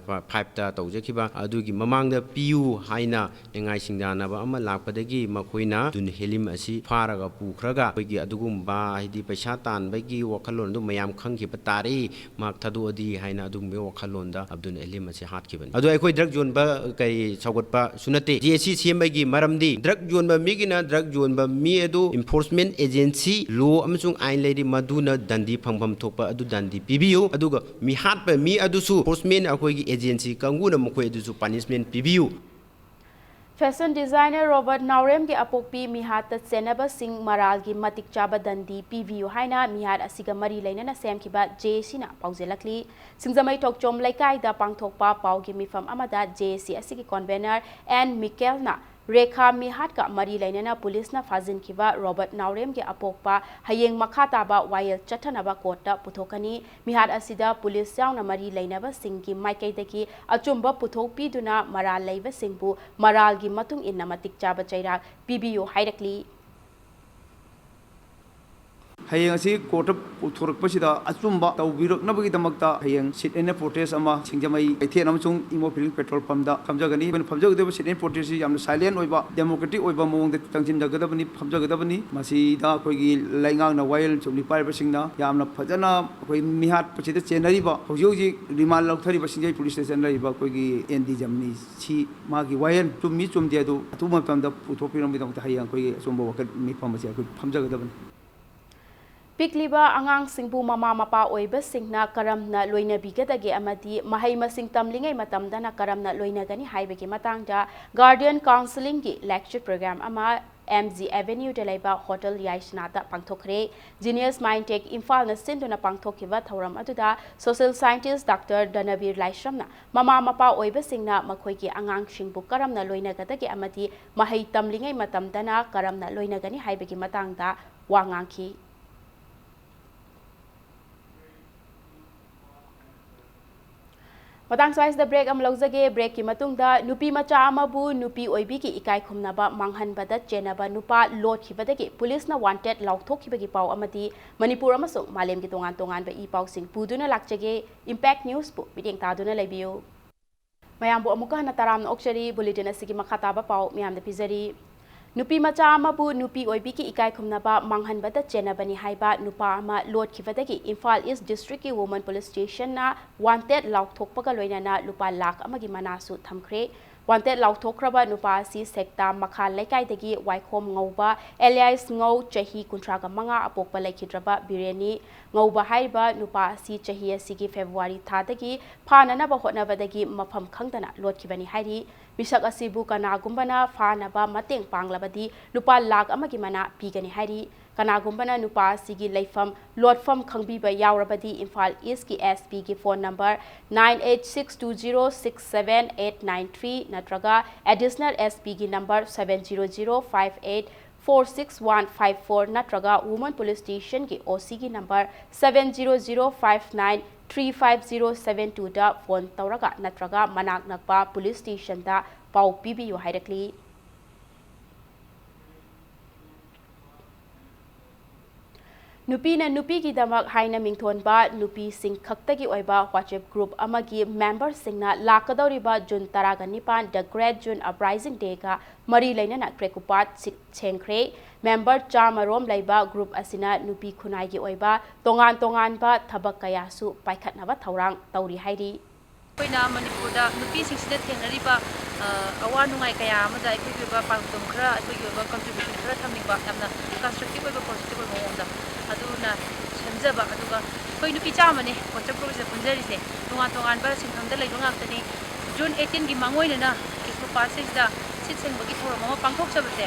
ꯐꯥꯏꯚꯇ ꯇꯧꯖꯈꯤꯕ ꯑꯗꯨꯒꯤ ꯃꯃꯥꯡꯗ ꯄꯤꯌꯨ ꯍꯥꯏꯅ ꯅꯤꯡꯉꯥꯏ ꯁꯪꯗꯥꯅꯕ ꯑꯃ ꯂꯥꯛꯄꯗꯒꯤ ꯃꯈꯣꯏꯅ ꯑꯕꯗꯨꯜ ꯍꯦꯂꯤꯝ ꯑꯁꯤ ꯐꯥꯔꯒ ꯄꯨꯈ꯭ꯔꯒ ꯑꯩꯈꯣꯏꯒꯤ ꯑꯗꯨꯒꯨꯝꯕ ꯍꯥꯏꯗꯤ ꯄꯩꯁꯥ ꯇꯥꯟꯕꯒꯤ ꯋꯥꯈꯜꯂꯣꯟ ꯑꯗꯨ ꯃꯌꯥꯝ ꯈꯪꯈꯤꯕ ꯇꯥꯔꯦ꯫ ꯃꯍꯥꯛ ꯊꯥꯗꯣꯛꯑꯗꯤ ꯍꯥꯏꯅ ꯑꯗꯨꯒꯨꯝꯕꯒꯤ ꯋꯥꯈꯜꯂꯣꯟꯗ ꯑꯕꯗꯨꯜ ꯍꯦꯂꯤꯝ ꯑꯁꯤ ꯍꯥꯠꯈꯤꯕꯅꯤ꯫ ꯑꯗꯨ ꯑꯩꯈꯣꯏ ꯗ꯭ꯔꯒ ꯌꯣꯟꯕ ꯀꯔꯤ ꯁꯧꯒꯠꯄꯁꯨ ꯅꯠꯇꯦ꯫ ꯖꯦ ꯑꯦꯁ ꯁꯤ ꯁꯦꯝꯕꯒꯤ ꯃꯔꯝꯗꯤ ꯗ꯭ꯔꯒ ꯌꯣꯟꯕ ꯃꯤꯒꯤꯅ ꯗ꯭ꯔꯒ ꯌꯣꯟꯕ ꯃꯤ ꯑꯗꯨ ꯏꯟꯐꯣꯔꯁꯃꯦꯟ ꯑꯦꯖꯦꯟꯁꯤ ꯂꯣ ꯑꯃꯁꯨꯡ ꯑꯥꯏꯟ ꯂꯩꯔꯤ, ꯃꯗꯨꯅ ꯗꯟꯗꯤ ꯐꯪꯐꯝ ꯊꯣꯛꯄ ꯑꯗꯨ ꯗꯟꯗꯤ ꯄꯤꯕꯤꯌꯨ꯫ ꯑꯗꯨꯒ ꯃꯤꯍꯥꯠꯄ ꯃꯤ ꯑꯗꯨꯁꯨ ꯏꯟꯐꯣꯔꯁꯃꯦꯟ ꯑꯩꯈꯣꯏꯒꯤ ꯑꯦꯖꯦꯟꯁꯤ ꯀꯥꯡꯕꯨꯅ ꯃꯈꯣꯏ ꯑꯗꯨꯁꯨ ꯄꯥꯅꯤꯁꯃꯦꯟ ꯄꯤꯕꯤꯌꯨ꯫ Fashion designer ꯔꯣꯕꯔꯠ ꯅꯥꯎꯔꯦꯝꯒꯤ ꯑꯄꯣꯛꯄꯤ ꯃꯤꯍꯥꯠꯇ ꯆꯦꯟꯅꯕꯁꯤꯡ ꯃꯔꯥꯜꯒꯤ ꯃꯇꯤꯛ ꯆꯥꯕ ꯗꯟꯗꯤ ꯄꯤꯕꯤꯌꯨ ꯍꯥꯏꯅ ꯃꯤꯍꯥꯠ ꯑꯁꯤꯒ ꯃꯔꯤ ꯂꯩꯅꯅ ꯁꯦꯝꯈꯤꯕ ꯖꯦ ꯑꯦ ꯁꯤꯅ ꯄꯥꯎꯖꯦꯜꯂꯛꯂꯤ꯫ ꯁꯤꯡꯖꯃꯩ ꯊꯣꯛꯆꯣꯝ ꯂꯩꯀꯥꯏꯗ ꯄꯥꯡꯊꯣꯛꯄ ꯄꯥꯎꯒꯤ ꯃꯤꯐꯝ ꯑꯃꯗ ꯖꯦ ꯑꯦ ꯁꯤ ꯑꯁꯤꯒꯤ ꯀꯣꯟꯚꯦꯅꯔ ꯑꯦꯟ ꯃꯤꯀꯦꯜꯅ ꯔꯦꯈꯥ ꯃꯤꯍꯥꯠꯀ ꯃꯔꯤ ꯂꯩꯅꯅ ꯄꯨꯂꯤꯁꯅ ꯐꯥꯖꯤꯟꯈꯤꯕ ꯔꯣꯕꯔꯠ ꯅꯥꯎꯔꯦꯝꯒꯤ ꯑꯄꯣꯛꯄ ꯍꯌꯦꯡ ꯃꯈꯥ ꯇꯥꯕ ꯋꯥꯌꯦꯜ ꯆꯠꯊꯅꯕ ꯀꯣꯔꯠꯇ ꯄꯨꯊꯣꯛꯀꯅꯤ꯫ ꯃꯤꯍꯥꯠ ꯑꯁꯤꯗ ꯄꯨꯂꯤꯁ ꯌꯥꯎꯅ ꯃꯔꯤ ꯂꯩꯅꯕꯁꯤꯡꯒꯤ ꯃꯥꯏꯀꯩꯗꯒꯤ ꯑꯆꯨꯝꯕ ꯄꯨꯊꯣꯛꯄꯤꯗꯨꯅ ꯃꯔꯥꯜ ꯂꯩꯕꯁꯤꯡꯕꯨ ꯃꯔꯥꯜꯒꯤ ꯃꯇꯨꯡ ꯏꯟꯅ ꯃꯇꯤꯛ ꯆꯥꯕ ꯆꯩꯔꯥꯛ ꯄꯤꯕꯤꯌꯨ ꯍꯥꯏꯔꯛꯂꯤ꯫ ꯍꯌꯦꯡ ꯑꯁꯤ ꯀꯣꯔꯠꯇ ꯄꯨꯊꯣꯔꯛꯄꯁꯤꯗ ꯑꯆꯨꯝꯕ ꯇꯧꯕꯤꯔꯛꯅꯕꯒꯤꯗꯃꯛꯇ ꯍꯌꯦꯡ sit and protest ꯑꯃ ꯁꯤꯡꯖꯃꯩ ꯀꯩꯊꯦꯜ ꯑꯃꯁꯨꯡ ꯏꯃꯣ ꯐꯤꯂꯤꯡ ꯄꯦꯇ꯭ꯔꯣꯜ ꯄꯝꯗ ꯐꯝꯖꯒꯅꯤ꯫ ꯑꯩꯈꯣꯏꯅ ꯐꯝꯖꯒꯗꯧꯔꯤꯕ sit and protest ꯁꯤ ꯌꯥꯝꯅ silent ꯑꯣꯏꯕ, democratic ꯑꯣꯏꯕ ꯃꯑꯣꯡꯗ ꯆꯪꯁꯤꯟꯖꯒꯗꯕꯅꯤ, ꯐꯝꯖꯒꯗꯕꯅꯤ꯫ ꯃꯁꯤꯗ ꯑꯩꯈꯣꯏꯒꯤ ꯂꯩꯉꯥꯛꯅ ꯋꯥꯌꯦꯜ ꯆꯨꯝꯂꯤ ꯄꯥꯏꯔꯤꯕꯁꯤꯡꯅ ꯌꯥꯝꯅ ꯐꯖꯅ ꯑꯩꯈꯣꯏ ꯃꯤꯍꯥꯠꯄꯁꯤꯗ ꯆꯦꯟꯅꯔꯤꯕ, ꯍꯧꯖꯤꯛ ꯍꯧꯖꯤꯛ remand ꯂꯧꯊꯔꯤꯕ ꯁꯤꯡꯖꯃꯩ ꯄꯨꯂꯤꯁꯇ ꯆꯦꯟꯅꯔꯤꯕ ꯑꯩꯈꯣꯏꯒꯤ ꯑꯦꯟ ꯗꯤ ꯖꯝꯅꯤ ꯁꯤ ꯃꯥꯒꯤ ꯋꯥꯌꯦꯜ ꯆꯨꯝꯃꯤ ꯆꯨꯝꯗꯦ ꯑꯗꯨ ꯑꯊꯨꯕ ꯃꯇꯝꯗ ꯄꯨꯊꯣꯛꯄꯤꯔꯝꯕꯒꯤꯗꯃꯛꯇ ꯍꯌꯦꯡ ꯑꯩꯈꯣꯏꯒꯤ ꯑꯆꯨꯝꯕ ꯋꯥꯀꯠ ꯃꯤꯐꯝ ꯑꯁꯤ ꯑꯩꯈꯣꯏ ꯐꯝꯖꯒꯗꯕꯅꯤ꯫ ꯄꯤꯛꯂꯤꯕ ꯑꯉꯥꯡꯁꯤꯡꯕꯨ ꯃꯃꯥ ꯃꯄꯥ ꯑꯣꯏꯕꯁꯤꯡꯅ ꯀꯔꯝꯅ ꯂꯣꯏꯅꯕꯤꯒꯗꯒꯦ ꯑꯃꯗꯤ ꯃꯍꯩ ꯃꯁꯤꯡ ꯇꯝꯂꯤꯉꯩ ꯃꯇꯝꯗꯅ ꯀꯔꯝꯅ ꯂꯣꯏꯅꯒꯅꯤ ꯍꯥꯏꯕꯒꯤ ꯃꯇꯥꯡꯗ guardian counselling ꯒꯤ lecture program ꯑꯃ ꯑꯦꯝ ꯖꯤ ꯑꯦꯚꯦꯅ꯭ꯌꯨꯗ ꯂꯩꯕ ꯍꯣꯇꯦꯜ ꯌꯥꯏꯁꯅꯥꯗ ꯄꯥꯡꯊꯣꯛꯈ꯭ꯔꯦ꯫ Genius Mind Tech ꯏꯝꯐꯥꯜꯅ ꯁꯤꯟꯗꯨꯅ ꯄꯥꯡꯊꯣꯛꯈꯤꯕ ꯊꯧꯔꯝ ꯑꯗꯨꯗ social scientist ꯗꯥꯛꯇꯔ ꯗꯅꯕꯤꯔ ꯂꯥꯏꯁ꯭ꯔꯝꯅ ꯃꯃꯥ ꯃꯄꯥ ꯑꯣꯏꯕꯁꯤꯡꯅ ꯃꯈꯣꯏꯒꯤ ꯑꯉꯥꯡꯁꯤꯡꯕꯨ ꯀꯔꯝꯅ ꯂꯣꯏꯅꯒꯗꯒꯦ ꯑꯃꯗꯤ ꯃꯍꯩ ꯇꯝꯂꯤꯉꯩ ꯃꯇꯝꯗꯅ ꯀꯔꯝꯅ ꯂꯣꯏꯅꯒꯅꯤ ꯍꯥꯏꯕꯒꯤ ꯃꯇꯥꯡꯗ ꯋꯥ ꯉꯥꯡꯈꯤ꯫ ꯃꯇꯥꯡ ꯁ꯭ꯋꯥꯏꯁꯤꯗ ꯕ꯭ꯔꯦꯛ ꯑꯃ ꯂꯧꯖꯒꯦ꯫ ꯕ꯭ꯔꯦꯛꯀꯤ ꯃꯇꯨꯡꯗ ꯅꯨꯄꯤ ꯃꯆꯥ ꯑꯃꯕꯨ ꯅꯨꯄꯤ ꯑꯣꯏꯕꯤꯒꯤ ꯏꯀꯥꯏ ꯈꯨꯝꯅꯕ ꯃꯥꯡꯍꯟꯕꯗ ꯆꯦꯟꯅꯕ ꯅꯨꯄꯥ ꯂꯣꯠꯈꯤꯕꯗꯒꯤ ꯄꯨꯂꯤꯁꯅ ꯋꯥꯟꯇꯦꯗ ꯂꯥꯎꯊꯣꯛꯈꯤꯕꯒꯤ ꯄꯥꯎ ꯑꯃꯗꯤ ꯃꯅꯤꯄꯨꯔ ꯑꯃꯁꯨꯡ ꯃꯥꯂꯦꯝꯒꯤ ꯇꯣꯉꯥꯟ ꯇꯣꯉꯥꯟꯕ ꯏ ꯄꯥꯎꯁꯤꯡ ꯄꯨꯗꯨꯅ ꯂꯥꯛꯆꯒꯦ꯫ ꯏꯝꯄꯦꯛ ꯅ꯭ꯌꯨꯁꯄꯨ ꯃꯤꯠꯌꯦꯡ ꯇꯥꯗꯨꯅ ꯂꯩꯕꯤꯌꯨ꯫ ꯃꯌꯥꯝꯕꯨ ꯑꯃꯨꯛꯀ ꯍꯟꯅ ꯇꯔꯥꯝꯅ ꯑꯣꯛꯆꯔꯤ꯫ ꯕꯨꯂꯦꯇꯤꯟ ꯑꯁꯤꯒꯤ ꯃꯈꯥ ꯇꯥꯕ ꯄꯥꯎ ꯃꯤꯌꯥꯝꯗ ꯄꯤꯖꯔꯤ꯫ ꯅꯨꯄꯤ ꯃꯆꯥ ꯑꯃꯕꯨ ꯅꯨꯄꯤ ꯑꯣꯏꯕꯤꯒꯤ ꯏꯀꯥꯏ ꯈꯨꯝꯅꯕ ꯃꯥꯡꯍꯟꯕꯗ ꯆꯦꯟꯅꯕꯅꯤ ꯍꯥꯏꯕ ꯅꯨꯄꯥ ꯑꯃ ꯂꯣꯠꯈꯤꯕꯗꯒꯤ ꯏꯝꯐꯥꯜ ꯏꯁ ꯗꯤꯁꯇ꯭ꯔꯤꯛꯀꯤ ꯋꯨꯃꯟ ꯄꯨꯂꯤꯁ ꯁ꯭ꯇꯦꯁꯟꯅ ꯋꯥꯟꯇꯦꯗ ꯂꯥꯎꯊꯣꯛꯄꯒ ꯂꯣꯏꯅꯅ ꯂꯨꯄꯥ ꯂꯥꯈ ꯑꯃꯒꯤ ꯃꯅꯥꯁꯨ ꯊꯝꯈ꯭ꯔꯦ꯫ ꯋꯥꯟꯇꯦꯗ ꯂꯥꯎꯊꯣꯛꯈ꯭ꯔꯕ ꯅꯨꯄꯥ ꯑꯁꯤ ꯁꯦꯛꯇꯥ ꯃꯈꯥ ꯂꯩꯀꯥꯏꯗꯒꯤ ꯋꯥꯏꯈꯣꯝ ꯉꯧꯕ ꯑꯦꯂꯤꯌꯥꯁ ꯉꯧ, ꯆꯍꯤ ꯀꯨꯟꯊ꯭ꯔꯥꯒ ꯃꯉꯥ, ꯑꯄꯣꯛꯄ ꯂꯩꯈꯤꯗ꯭ꯔꯕ ꯕꯤꯔꯦꯟꯅꯤ꯫ ꯉꯧꯕ ꯍꯥꯏꯔꯤꯕ ꯅꯨꯄꯥ ꯑꯁꯤ ꯆꯍꯤ ꯑꯁꯤꯒꯤ ꯐꯦꯕ꯭ꯔꯨꯋꯥꯔꯤ ꯊꯥꯗꯒꯤ ꯐꯥꯅꯅꯕ ꯍꯣꯠꯅꯕꯗꯒꯤ ꯃꯐꯝ ꯈꯪꯗꯅ ꯂꯣꯠꯈꯤꯕꯅꯤ ꯍꯥꯏꯔꯤ꯫ ꯃꯤꯁꯛ ꯑꯁꯤꯕꯨ ꯀꯅꯥꯒꯨꯝꯕꯅ ꯐꯥꯅꯕ ꯃꯇꯦꯡ ꯄꯥꯡꯂꯕꯗꯤ ꯂꯨꯄꯥ ꯂꯥꯈ ꯑꯃꯒꯤ ꯃꯅꯥ ꯄꯤꯒꯅꯤ ꯍꯥꯏꯔꯤ꯫ ꯀꯅꯥꯒꯨꯝꯕꯅ ꯅꯨꯄꯥ ꯑꯁꯤꯒꯤ ꯂꯩꯐꯝ ꯂꯣꯠꯐꯝ ꯈꯪꯕꯤꯕ ꯌꯥꯎꯔꯕꯗꯤ ꯏꯝꯐꯥꯜ ꯏꯁꯀꯤ ꯑꯦꯁ ꯄꯤꯒꯤ phone number nine eight six two zero six seven eight nine three ꯅꯠꯇ꯭ꯔꯒ ꯑꯦꯗꯤꯁꯅꯦꯜ ꯑꯦꯁ ꯄꯤꯒꯤ number seven zero zero five eight four six one five four ꯅꯠꯇ꯭ꯔꯒ ꯋꯨꯃꯟ ꯄꯨꯂꯤꯁ ꯁ꯭ꯇꯦꯁꯟꯒꯤ ꯑꯣ ꯁꯤꯒꯤ number seven zero zero five nine three five zero seven twoꯗ ꯐꯣꯟ ꯇꯧꯔꯒ ꯅꯠꯇ꯭ꯔꯒ ꯃꯅꯥꯛ ꯅꯛꯄ ꯄꯨꯂꯤꯁ ꯁ꯭ꯇꯦꯁꯟꯗ ꯄꯥꯎ ꯄꯤꯕꯤꯌꯨ ꯍꯥꯏꯔꯛꯂꯤ꯫ ꯅꯨꯄꯤꯅ ꯅꯨꯄꯤꯒꯤꯗꯃꯛ ꯍꯥꯏꯅ ꯃꯤꯡꯊꯣꯟꯕ ꯅꯨꯄꯤꯁꯤꯡ ꯈꯛꯇꯒꯤ ꯑꯣꯏꯕ WhatsApp group ꯑꯃꯒꯤ memberꯁꯤꯡꯅ ꯂꯥꯛꯀꯗꯧꯔꯤꯕ ꯖꯨꯟ ꯇꯔꯥꯒ ꯅꯤꯄꯥꯟ, The Great June Uprising Dayꯒ ꯃꯔꯤ ꯂꯩꯅꯅ ꯀ꯭ꯔꯦꯀꯨꯄꯥꯠ ꯁꯤ-, ꯁꯦꯡꯈ꯭ꯔꯦ꯫ Member ꯆꯥꯝꯃ ꯔꯣꯝ ꯂꯩꯕ group ꯑꯁꯤꯅ ꯅꯨꯄꯤ ꯈꯨꯟꯅꯥꯏꯒꯤ ꯑꯣꯏꯕ ꯇꯣꯉꯥꯟ ꯇꯣꯉꯥꯟꯕ ꯊꯕꯛ ꯀꯌꯥꯁꯨ ꯄꯥꯏꯈꯠꯅꯕ ꯊꯧꯔꯥꯡ ꯇꯧꯔꯤ ꯍꯥꯏꯔꯤ꯫ ꯑꯩꯈꯣꯏꯅ ꯃꯅꯤꯄꯨꯔꯗ ꯅꯨꯄꯤꯁꯤꯡꯁꯤꯗ ꯊꯦꯡꯅꯔꯤꯕ, ꯑ, ꯑꯋꯥ ꯅꯨꯡꯉꯥꯏ ꯀꯌꯥ ꯑꯃꯗ ꯑꯩꯈꯣꯏꯒꯤ ꯑꯣꯏꯕ ꯄꯥꯎꯗꯝ ꯈꯔ, ꯑꯩꯈꯣꯏꯒꯤ ꯑꯣꯏꯕ contribution ꯈꯔ ꯊꯝꯅꯤꯡꯕ, ꯌꯥꯝꯅ constructive ꯑꯣꯏꯕ, positive ꯑꯣꯏꯕ ꯃꯑꯣꯡꯗ꯫ ꯑꯗꯨꯅ ꯁꯦꯝꯖꯕ, ꯑꯗꯨꯒ ꯑꯩꯈꯣꯏ ꯅꯨꯄꯤ ꯆꯥꯝꯃꯅꯤ WhatsApp groupꯁꯤꯗ ꯄꯨꯟꯖꯔꯤꯁꯦ꯫ ꯇꯣꯉꯥꯟ ꯇꯣꯉꯥꯟꯕ ꯁꯤꯟꯐꯝꯗ ꯂꯩꯕ ꯉꯥꯛꯇꯅꯤ꯫ ꯖꯨꯟ eighteenꯒꯤ ꯃꯥꯡꯑꯣꯏꯅꯅ ꯀ꯭ꯔꯦꯀꯨꯄꯥꯠꯁꯤꯗ ꯁꯤꯠ ꯁꯦꯡꯕꯒꯤ ꯊꯧꯔꯝ ꯑꯃ ꯄꯥꯡꯊꯣꯛꯆꯕꯁꯦ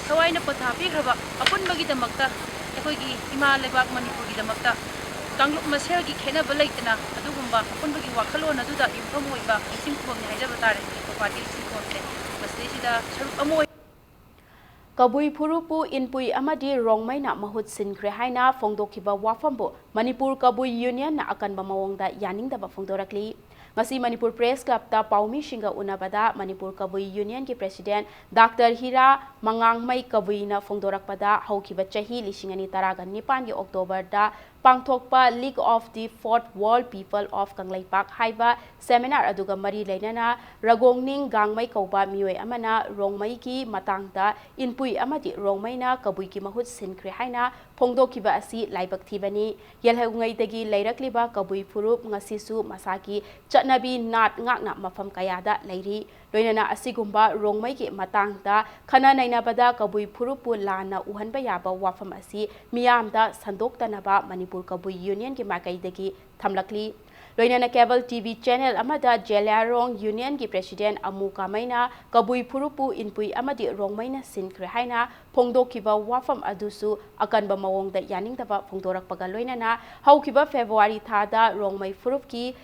ꯊꯋꯥꯏꯅ ꯄꯣꯊꯥ ꯄꯤꯈ꯭ꯔꯕ ꯑꯄꯨꯟꯕꯒꯤꯗꯃꯛꯇ, ꯑꯩꯈꯣꯏꯒꯤ ꯏꯃꯥ ꯂꯩꯕꯥꯛ ꯃꯅꯤꯄꯨꯔꯒꯤꯗꯃꯛꯇ ꯀꯥꯡꯂꯨꯞ ꯃꯁꯦꯜꯒꯤ ꯈꯦꯠꯅꯕ ꯂꯩꯇꯅ ꯑꯗꯨꯒꯨꯝꯕ ꯑꯄꯨꯟꯕꯒꯤ ꯋꯥꯈꯜꯂꯣꯟ ꯑꯗꯨꯗ ꯌꯨꯝꯐꯝ ꯑꯣꯏꯕ ꯂꯤꯁꯤꯡ ꯈꯨꯕꯝꯅꯤ ꯍꯥꯏꯖꯕ ꯇꯥꯔꯦ꯫ ꯀ꯭ꯔꯦꯀꯨꯄꯥꯠꯀꯤ ꯂꯤꯁꯤꯡ ꯈꯨꯕꯝꯁꯦ ꯃꯁꯤꯗꯩꯁꯤꯗ ꯁꯔꯨꯛ ꯑꯃ ꯑꯣꯏ꯫ ꯀꯕꯨꯏ ꯐꯨꯔꯨꯞꯄꯨ ꯏꯟꯄꯨꯏ ꯑꯃꯗꯤ ꯔꯣꯡꯃꯩꯅ ꯃꯍꯨꯠ ꯁꯤꯟꯈ꯭ꯔꯦ ꯍꯥꯏꯅ ꯐꯣꯡꯗꯣꯛꯈꯤꯕ ꯋꯥꯐꯝꯕꯨ ꯃꯅꯤꯄꯨꯔ ꯀꯕꯨꯏ ꯌꯨꯅꯤꯌꯟꯅ ꯑꯀꯟꯕ ꯃꯑꯣꯡꯗ ꯌꯥꯅꯤꯡꯗꯕ ꯐꯣꯡꯗꯣꯔꯛꯂꯤ꯫ ꯉꯁꯤ ꯃꯅꯤꯄꯨꯔ ꯄ꯭ꯔꯦꯁ ꯀ꯭ꯂꯕꯇ ꯄꯥꯎꯃꯤꯁꯤꯡꯒ ꯎꯅꯕꯗ ꯃꯅꯤꯄꯨꯔ ꯀꯕꯨꯏ ꯌꯨꯅꯤꯌꯟꯒꯤ ꯄ꯭ꯔꯦꯁꯤꯗꯦꯟꯠ ꯗꯥꯛꯇꯔ ꯍꯤꯔꯥ ꯃꯉꯥꯡꯃꯩ ꯀꯕꯨꯏꯅ ꯐꯣꯡꯗꯣꯔꯛꯄꯗ, ꯍꯧꯈꯤꯕ ꯆꯍꯤ ꯂꯤꯁꯤꯡ ꯑꯅꯤ ꯇꯔꯥꯒ ꯅꯤꯄꯥꯟꯒꯤ ꯑꯣꯛꯇꯣꯕꯔꯗ ꯄꯥꯡꯊꯣꯛꯄ League of the Fourth Wall People of Kangleipak ꯍꯥꯏꯕ ꯁꯦꯃꯤꯅꯥꯔ ꯑꯗꯨꯒ ꯃꯔꯤ ꯂꯩꯅꯅ ꯔꯒꯣꯡꯅꯤꯡ ꯒꯥꯡꯃꯩ ꯀꯧꯕ ꯃꯤꯑꯣꯏ ꯑꯃꯅ ꯔꯣꯡꯃꯩꯒꯤ ꯃꯇꯥꯡꯗ ꯏꯟꯄꯨꯏ ꯑꯃꯗꯤ ꯔꯣꯡꯃꯩꯅ ꯀꯕꯨꯏꯒꯤ ꯃꯍꯨꯠ ꯁꯤꯟꯈ꯭ꯔꯦ ꯍꯥꯏꯅ ꯐꯣꯡꯗꯣꯛꯈꯤꯕ ꯑꯁꯤ ꯂꯥꯏꯕꯛ ꯊꯤꯕꯅꯤ꯫ ꯌꯦꯜꯍꯧꯉꯩꯗꯒꯤ ꯂꯩꯔꯛꯂꯤꯕ ꯀꯕꯨꯏ ꯐꯨꯔꯨꯞ ꯉꯁꯤꯁꯨ ꯃꯁꯥꯒꯤ ꯆꯠꯅꯕꯤ ꯅꯥꯠ ꯉꯥꯛꯅ ꯃꯐꯝ ꯀꯌꯥꯗ ꯂꯩꯔꯤ꯫ ꯂꯣꯏꯅꯅ ꯑꯁꯤꯒꯨꯝꯕ ꯔꯣꯡꯃꯩꯒꯤ ꯃꯇꯥꯡꯗ ꯈꯟꯅ ꯅꯩꯅꯕꯗ ꯀꯕꯨꯏ ꯐꯨꯔꯨꯞꯄꯨ ꯂꯥꯟꯅ ꯎꯍꯟꯕ ꯌꯥꯕ ꯋꯥꯐꯝ ꯑꯁꯤ ꯃꯤꯌꯥꯝꯗ ꯁꯟꯗꯣꯛꯇꯅꯕ ꯃꯅꯤꯄꯨꯔ ꯀꯕꯨꯏ ꯌꯨꯅꯤꯌꯟꯒꯤ ꯃꯥꯏꯀꯩꯗꯒꯤ ꯊꯝꯂꯛꯂꯤ꯫ ꯂꯣꯏꯅꯅ cable T V channel ꯑꯃꯗ ꯖꯦꯂꯤꯌꯥꯡꯔꯣꯡ ꯌꯨꯅꯤꯌꯟꯒꯤ ꯄ꯭ꯔꯦꯁꯤꯗꯦꯟꯠ ꯑꯃꯨ ꯀꯥꯃꯩꯅ ꯀꯕꯨꯏ ꯐꯨꯔꯨꯞꯄꯨ ꯏꯟꯄꯨꯏ ꯑꯃꯗꯤ ꯔꯣꯡꯃꯩꯅ ꯁꯤꯟꯈ꯭ꯔꯦ ꯍꯥꯏꯅ ꯐꯣꯡꯗꯣꯛꯈꯤꯕ ꯋꯥꯐꯝ ꯑꯗꯨꯁꯨ ꯑꯀꯟꯕ ꯃꯑꯣꯡꯗ ꯌꯥꯅꯤꯡꯗꯕ ꯐꯣꯡꯗꯣꯔꯛꯄꯒ ꯂꯣꯏꯅꯅ ꯍꯧꯈꯤꯕ ꯐꯦꯕ꯭ꯔꯨꯋꯥꯔꯤ ꯊꯥꯗ ꯔꯣꯡꯃꯩ ꯐꯨꯔꯨꯞꯀꯤ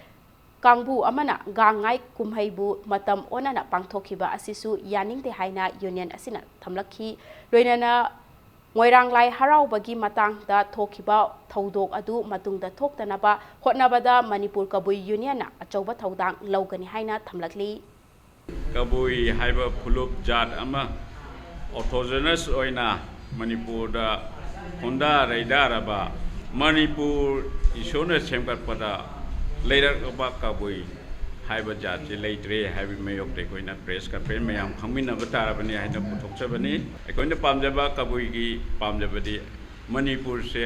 ꯀꯥꯡꯕꯨ ꯑꯃꯅ ꯒꯥꯡꯉꯥꯏ ꯀꯨꯝꯍꯩꯕꯨ ꯃꯇꯝ ꯑꯣꯟꯅꯅ ꯄꯥꯡꯊꯣꯛꯈꯤꯕ ꯑꯁꯤꯁꯨ ꯌꯥꯅꯤꯡꯗꯦ ꯍꯥꯏꯅ ꯌꯨꯅꯤꯌꯟ ꯑꯁꯤꯅ ꯊꯝꯂꯛꯈꯤ꯫ ꯂꯣꯏꯅꯅ ꯃꯣꯏꯔꯥꯡ ꯂꯥꯏ ꯍꯔꯥꯎꯕꯒꯤ ꯃꯇꯥꯡꯗ ꯊꯣꯛꯈꯤꯕ ꯊꯧꯗꯣꯛ ꯑꯗꯨ ꯃꯇꯨꯡꯗ ꯊꯣꯛꯇꯅꯕ ꯍꯣꯠꯅꯕꯗ ꯃꯅꯤꯄꯨꯔ ꯀꯕꯨꯏ ꯌꯨꯅꯤꯌꯟꯅ ꯑꯆꯧꯕ ꯊꯧꯗꯥꯡ ꯂꯧꯒꯅꯤ ꯍꯥꯏꯅ ꯊꯝꯂꯛꯂꯤ꯫ ꯀꯕꯨꯏ ꯍꯥꯏꯕ ꯐꯨꯂꯨꯞ ꯖꯥꯠ ꯑꯃ autochthonous ꯑꯣꯏꯅ ꯃꯅꯤꯄꯨꯔꯗ ꯈꯨꯟꯗꯥ ꯂꯩꯗꯥꯔꯕ, ꯃꯅꯤꯄꯨꯔ ꯏꯁꯣꯔꯅ ꯁꯦꯝꯒꯠꯄꯗ ꯂꯩꯔꯛꯂꯕ ꯀꯕꯨꯏ ꯍꯥꯏꯕ ꯖꯥꯠꯁꯤ ꯂꯩꯇ꯭ꯔꯦ ꯍꯥꯏꯕꯒꯤ ꯃꯥꯌꯣꯛꯇ ꯑꯩꯈꯣꯏꯅ ꯄ꯭ꯔꯦꯁ ꯀꯟꯐꯔꯦꯟꯁ ꯃꯌꯥꯝ ꯈꯪꯃꯤꯟꯅꯕ ꯇꯥꯔꯕꯅꯤ ꯍꯥꯏꯅ ꯄꯨꯊꯣꯛꯆꯕꯅꯤ꯫ ꯑꯩꯈꯣꯏꯅ ꯄꯥꯝꯖꯕ, ꯀꯕꯨꯏꯒꯤ ꯄꯥꯝꯖꯕꯗꯤ ꯃꯅꯤꯄꯨꯔꯁꯦ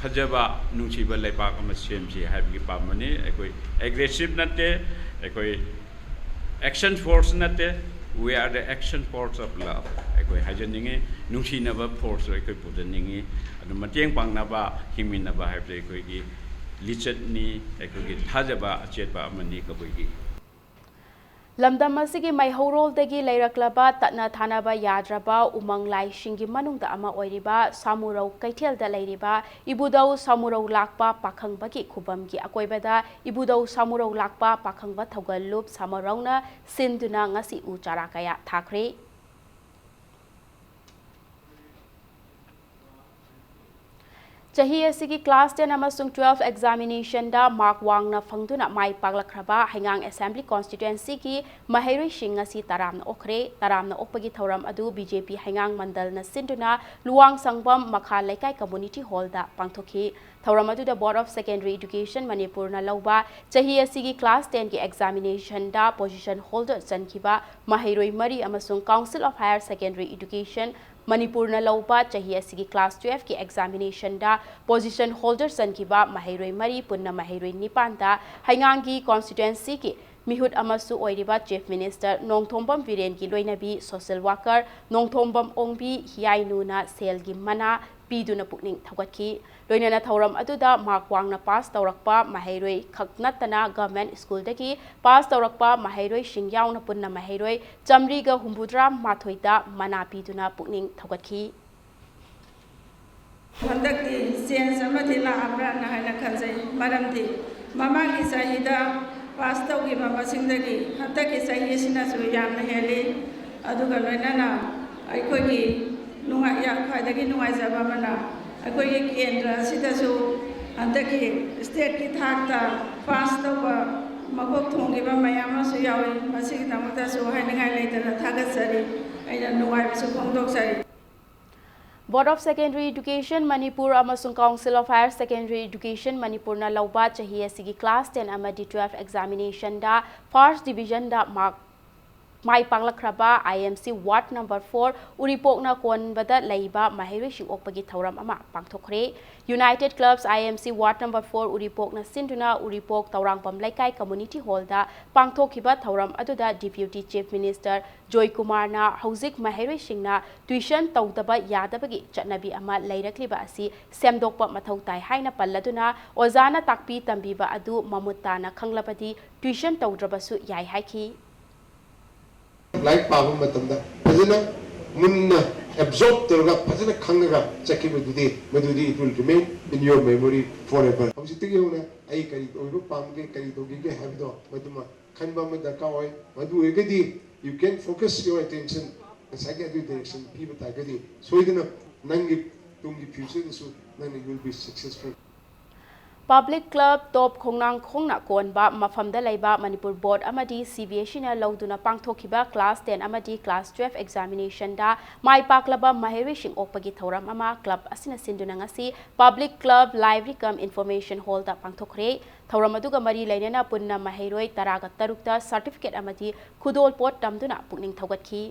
ꯐꯖꯕ, ꯅꯨꯡꯁꯤꯕ ꯂꯩꯄꯥꯛ ꯑꯃ ꯁꯦꯝꯁꯤ ꯍꯥꯏꯕꯒꯤ ꯄꯥꯝꯕꯅꯤ꯫ ꯑꯩꯈꯣꯏ aggressive ꯅꯠꯇꯦ, ꯑꯩꯈꯣꯏ action force ꯅꯠꯇꯦ, we are the action force of love꯫ ꯑꯩꯈꯣꯏ ꯍꯥꯏꯖꯅꯤꯡꯉꯤ, ꯅꯨꯡꯁꯤꯅꯕ ꯐꯣꯔꯁꯇꯣ ꯑꯩꯈꯣꯏ ꯄꯨꯖꯅꯤꯡꯉꯤ꯫ ꯑꯗꯨ ꯃꯇꯦꯡ ꯄꯥꯡꯅꯕ, ꯍꯤꯡꯃꯤꯟꯅꯕ ꯍꯥꯏꯕꯁꯦ ꯑꯩꯈꯣꯏꯒꯤ ꯂꯤꯆꯠꯅꯤ, ꯑꯩꯈꯣꯏꯒꯤ ꯊꯥꯖꯕ ꯑꯆꯦꯠꯄ ꯑꯃꯅꯤ ꯀꯕꯨꯏꯒꯤ꯫ ꯂꯝꯗꯝ ꯑꯁꯤꯒꯤ ꯃꯩꯍꯧꯔꯣꯜꯗꯒꯤ ꯂꯩꯔꯛꯂꯕ ꯇꯠꯅ ꯊꯥꯅꯕ ꯌꯥꯗ꯭ꯔꯕ ꯎꯃꯪ ꯂꯥꯏꯁꯤꯡꯒꯤ ꯃꯅꯨꯡꯗ ꯑꯃ ꯑꯣꯏꯔꯤꯕ ꯁꯥꯃꯨꯔꯧ ꯀꯩꯊꯦꯜꯗ ꯂꯩꯔꯤꯕ ꯏꯕꯨꯙꯧ ꯁꯥꯃꯨꯔꯧ ꯂꯥꯛꯄ ꯄꯥꯈꯪꯕꯒꯤ ꯈꯨꯕꯝꯒꯤ ꯑꯀꯣꯏꯕꯗ ꯏꯕꯨꯙꯧ ꯁꯥꯃꯨꯔꯧ ꯂꯥꯛꯄ ꯄꯥꯈꯪꯕ ꯊꯧꯒꯜꯂꯨꯞ ꯁꯥꯃꯨꯔꯧꯅ ꯁꯤꯟꯗꯨꯅ ꯉꯁꯤ ꯎ ꯆꯥꯔꯥ ꯀꯌꯥ ꯊꯥꯈ꯭ꯔꯦ꯫ ꯆꯍꯤ ꯑꯁꯤꯒꯤ class ten ꯑꯃꯁꯨꯡ twelve examination ꯗ mark ꯋꯥꯡꯅ ꯐꯪꯗꯨꯅ ꯃꯥꯏ ꯄꯥꯛꯂꯛꯈ꯭ꯔꯕ ꯍꯩꯉꯥꯡ Assembly Constituency ꯒꯤ ꯃꯍꯩꯔꯣꯏꯁꯤꯡ ꯉꯁꯤ ꯇꯔꯥꯝꯅ ꯑꯣꯛꯈ꯭ꯔꯦ꯫ ꯇꯔꯥꯝꯅ ꯑꯣꯛꯄꯒꯤ ꯊꯧꯔꯝ ꯑꯗꯨ B J P ꯍꯩꯉꯥꯡ ꯃꯟꯗꯜꯅ ꯁꯤꯟꯗꯨꯅ ꯂꯨꯋꯥꯡ ꯁꯪꯕꯝ ꯃꯈꯥ ꯂꯩꯀꯥꯏ Community Hall ꯗ ꯄꯥꯡꯊꯣꯛꯈꯤ꯫ ꯊꯧꯔꯝ ꯑꯗꯨꯗ Board of Secondary Education ꯃꯅꯤꯄꯨꯔꯅ ꯂꯧꯕ ꯆꯍꯤ ꯑꯁꯤꯒꯤ class ten ꯒꯤ examination ꯗ position holder ꯆꯟꯈꯤꯕ ꯃꯍꯩꯔꯣꯏ ꯃꯔꯤ ꯑꯃꯁꯨꯡ Council of Higher Secondary Education ꯃꯅꯤꯄꯨꯔꯅ ꯂꯧꯕ ꯆꯍꯤ ꯑꯁꯤꯒꯤ class twelve ꯀꯤ examination ꯗ position holder ꯆꯟꯈꯤꯕ ꯃꯍꯩꯔꯣꯏ ꯃꯔꯤ, ꯄꯨꯟꯅ ꯃꯍꯩꯔꯣꯏ ꯅꯤꯄꯥꯟꯗ ꯍꯩꯉꯥꯡꯒꯤ constituency ꯒꯤ ꯃꯤꯍꯨꯠ ꯑꯃꯁꯨ ꯑꯣꯏꯔꯤꯕ Chief Minister ꯅꯣꯡꯊꯣꯝꯕꯝ ꯕꯤꯔꯦꯟꯒꯤ ꯂꯣꯏꯅꯕꯤ social worker ꯅꯣꯡꯊꯣꯝꯕꯝ ꯑꯣꯡꯕꯤ ꯍꯤꯌꯥꯏꯅꯨꯅ ꯁꯦꯜꯒꯤ ꯃꯅꯥ ꯄꯤꯗꯨꯅ ꯄꯨꯛꯅꯤꯡ ꯊꯧꯒꯠꯈꯤ꯫ ꯂꯣꯏꯅꯅ ꯊꯧꯔꯝ ꯑꯗꯨꯗ mark ꯋꯥꯡꯅ pass ꯇꯧꯔꯛꯄ ꯃꯍꯩꯔꯣꯏ ꯈꯛ ꯅꯠꯇꯅ government school ꯗꯒꯤ pass ꯇꯧꯔꯛꯄ ꯃꯍꯩꯔꯣꯏꯁꯤꯡ ꯌꯥꯎꯅ ꯄꯨꯟꯅ ꯃꯍꯩꯔꯣꯏ ꯆꯥꯃꯔꯤꯒ ꯍꯨꯝꯐꯨꯇꯔꯥ ꯃꯥꯊꯣꯏꯗ ꯃꯅꯥ ꯄꯤꯗꯨꯅ ꯄꯨꯛꯅꯤꯡ ꯊꯧꯒꯠꯈꯤ꯫ ꯍꯟꯗꯛꯇꯤ change ꯑꯃꯗꯤ ꯂꯥꯛꯑꯕ꯭ꯔꯥꯅ ꯍꯥꯏꯅ ꯈꯟꯖꯩ꯫ ꯃꯔꯝꯗꯤ ꯃꯃꯥꯡꯒꯤ ꯆꯍꯤꯗ pass ꯇꯧꯈꯤꯕ ꯃꯁꯤꯡꯗꯒꯤ ꯍꯟꯗꯛꯀꯤ ꯆꯍꯤ ꯑꯁꯤꯅꯁꯨ ꯌꯥꯝꯅ ꯍꯦꯜꯂꯤ꯫ ꯑꯗꯨꯒ ꯂꯣꯏꯅꯅ ꯑꯩꯈꯣꯏꯒꯤ ꯅꯨꯡꯉꯥꯏ-, ꯌꯥꯝ ꯈ꯭ꯋꯥꯏꯗꯒꯤ ꯅꯨꯡꯉꯥꯏꯖꯕ ꯑꯃꯅ, ꯑꯩꯈꯣꯏꯒꯤ ꯀꯦꯟꯗ꯭ꯔ ꯑꯁꯤꯗꯁꯨ ꯍꯟꯗꯛꯀꯤ state ꯀꯤ ꯊꯥꯛꯇ pass ꯇꯧꯕ ꯃꯀꯣꯛ ꯊꯣꯡꯈꯤꯕ ꯃꯌꯥꯝ ꯑꯃꯁꯨ ꯌꯥꯎꯏ꯫ ꯃꯁꯤꯒꯤꯗꯃꯛꯇꯁꯨ ꯍꯥꯏꯅꯤꯡꯉꯥꯏ ꯂꯩꯇꯅ ꯊꯥꯒꯠꯆꯔꯤ꯫ ꯑꯩꯅ ꯅꯨꯡꯉꯥꯏꯕꯁꯨ ꯐꯣꯡꯗꯣꯛꯆꯔꯤ꯫ Board of Secondary Education Manipur ꯑꯃꯁꯨꯡ Council of Higher Secondary Education ꯃꯅꯤꯄꯨꯔꯅ ꯂꯧꯕ ꯆꯍꯤ ꯑꯁꯤꯒꯤ class ten ꯑꯃꯗꯤ twelve examination the first division the mark my ꯄꯥꯛꯂꯛꯈ꯭ꯔꯕ I M C ward number four ꯎꯔꯤꯄꯣꯛꯅ ꯀꯣꯟꯕꯗ ꯂꯩꯕ ꯃꯍꯩꯔꯣꯏꯁꯤꯡ ꯑꯣꯛꯄꯒꯤ ꯊꯧꯔꯝ ꯑꯃ ꯄꯥꯡꯊꯣꯛꯈ꯭ꯔꯦ꯫ United Clubs I M C ward number four ꯎꯔꯤꯄꯣꯛꯅ ꯁꯤꯟꯗꯨꯅ ꯎꯔꯤꯄꯣꯛ ꯇꯧꯔꯥꯡꯕꯝ ꯂꯩꯀꯥꯏ Community Hall ꯗ ꯄꯥꯡꯊꯣꯛꯈꯤꯕ ꯊꯧꯔꯝ ꯑꯗꯨꯗ Deputy Chief Minister ꯖꯣꯏꯀꯨꯃꯥꯔꯅ ꯍꯧꯖꯤꯛ ꯃꯍꯩꯔꯣꯏꯁꯤꯡꯅ tuition ꯇꯧꯗꯕ ꯌꯥꯗꯕꯒꯤ ꯆꯠꯅꯕꯤ ꯑꯃ ꯂꯩꯔꯛꯂꯤꯕ ꯑꯁꯤ ꯁꯦꯝꯗꯣꯛꯄ ꯃꯊꯧ ꯇꯥꯏ ꯍꯥꯏꯅ ꯄꯜꯂꯗꯨꯅ, ꯑꯣꯖꯥꯅ ꯇꯥꯛꯄꯤ ꯇꯝꯕꯤꯕ ꯑꯗꯨ ꯃꯃꯨꯠ ꯇꯥꯅ ꯈꯪꯂꯕꯗꯤ tuition ꯇꯧꯗ꯭ꯔꯕꯁꯨ ꯌꯥꯏ ꯍꯥꯏꯈꯤ꯫ ꯂꯥꯏꯔꯤꯛ ꯄꯥꯕ ꯃꯇꯝꯗ ꯐꯖꯅ ꯃꯨꯟꯅ absorb ꯇꯧꯔꯒ ꯐꯖꯅ ꯈꯪꯉꯒ ꯆꯠꯈꯤꯕꯗꯨꯗꯤ ꯃꯗꯨꯗꯤ it will remain in your memory forever꯫ ꯍꯧꯖꯤꯛꯇꯒꯤ ꯍꯧꯅ ꯑꯩ ꯀꯔꯤ ꯑꯣꯏꯕ ꯄꯥꯝꯒꯦ, ꯀꯔꯤ ꯇꯧꯈꯤꯒꯦ ꯍꯥꯏꯕꯗꯣ ꯃꯗꯨꯃ ꯈꯟꯕ ꯑꯃ ꯗꯔꯀꯥꯔ ꯑꯣꯏ꯫ ꯃꯗꯨ ꯑꯣꯏꯔꯒꯗꯤ you can focus your attention, ꯉꯁꯥꯏꯒꯤ ꯑꯗꯨꯒꯤ direction ꯄꯤꯕ ꯇꯥꯔꯒꯗꯤ ꯁꯣꯏꯗꯅ ꯅꯪꯒꯤ ꯇꯨꯡꯒꯤ future ꯗꯁꯨ ꯅꯪꯅ, you will be successful꯫ Public Club ꯇꯣꯞ ꯈꯣꯡꯅꯥꯡ ꯈꯣꯡꯅ ꯀꯣꯟꯕ ꯃꯐꯝꯗ ꯂꯩꯕ ꯃꯅꯤꯄꯨꯔ ꯕꯣꯔꯗ ꯑꯃꯗꯤ ꯁꯤ ꯕꯤ ꯑꯦꯁ ꯏꯅ ꯂꯧꯗꯨꯅ ꯄꯥꯡꯊꯣꯛꯈꯤꯕ class ten ꯑꯃꯗꯤ class twelve examination ꯗ ꯃꯥꯏ ꯄꯥꯛꯂꯕ ꯃꯍꯩꯔꯣꯏꯁꯤꯡ ꯑꯣꯛꯄꯒꯤ ꯊꯧꯔꯝ ꯑꯃ club ꯑꯁꯤꯅ ꯁꯤꯟꯗꯨꯅ ꯉꯁꯤ Public Club Library cum Information Hall ꯗ ꯄꯥꯡꯊꯣꯛꯈ꯭ꯔꯦ꯫ ꯊꯧꯔꯝ ꯑꯗꯨꯒ ꯃꯔꯤ ꯂꯩꯅꯅ ꯄꯨꯟꯅ ꯃꯍꯩꯔꯣꯏ ꯇꯔꯥꯒ ꯇꯔꯨꯛꯇ certificate ꯑꯃꯗꯤ ꯈꯨꯗꯣꯜꯄꯣꯠ ꯇꯝꯗꯨꯅ ꯄꯨꯛꯅꯤꯡ ꯊꯧꯒꯠꯈꯤ꯫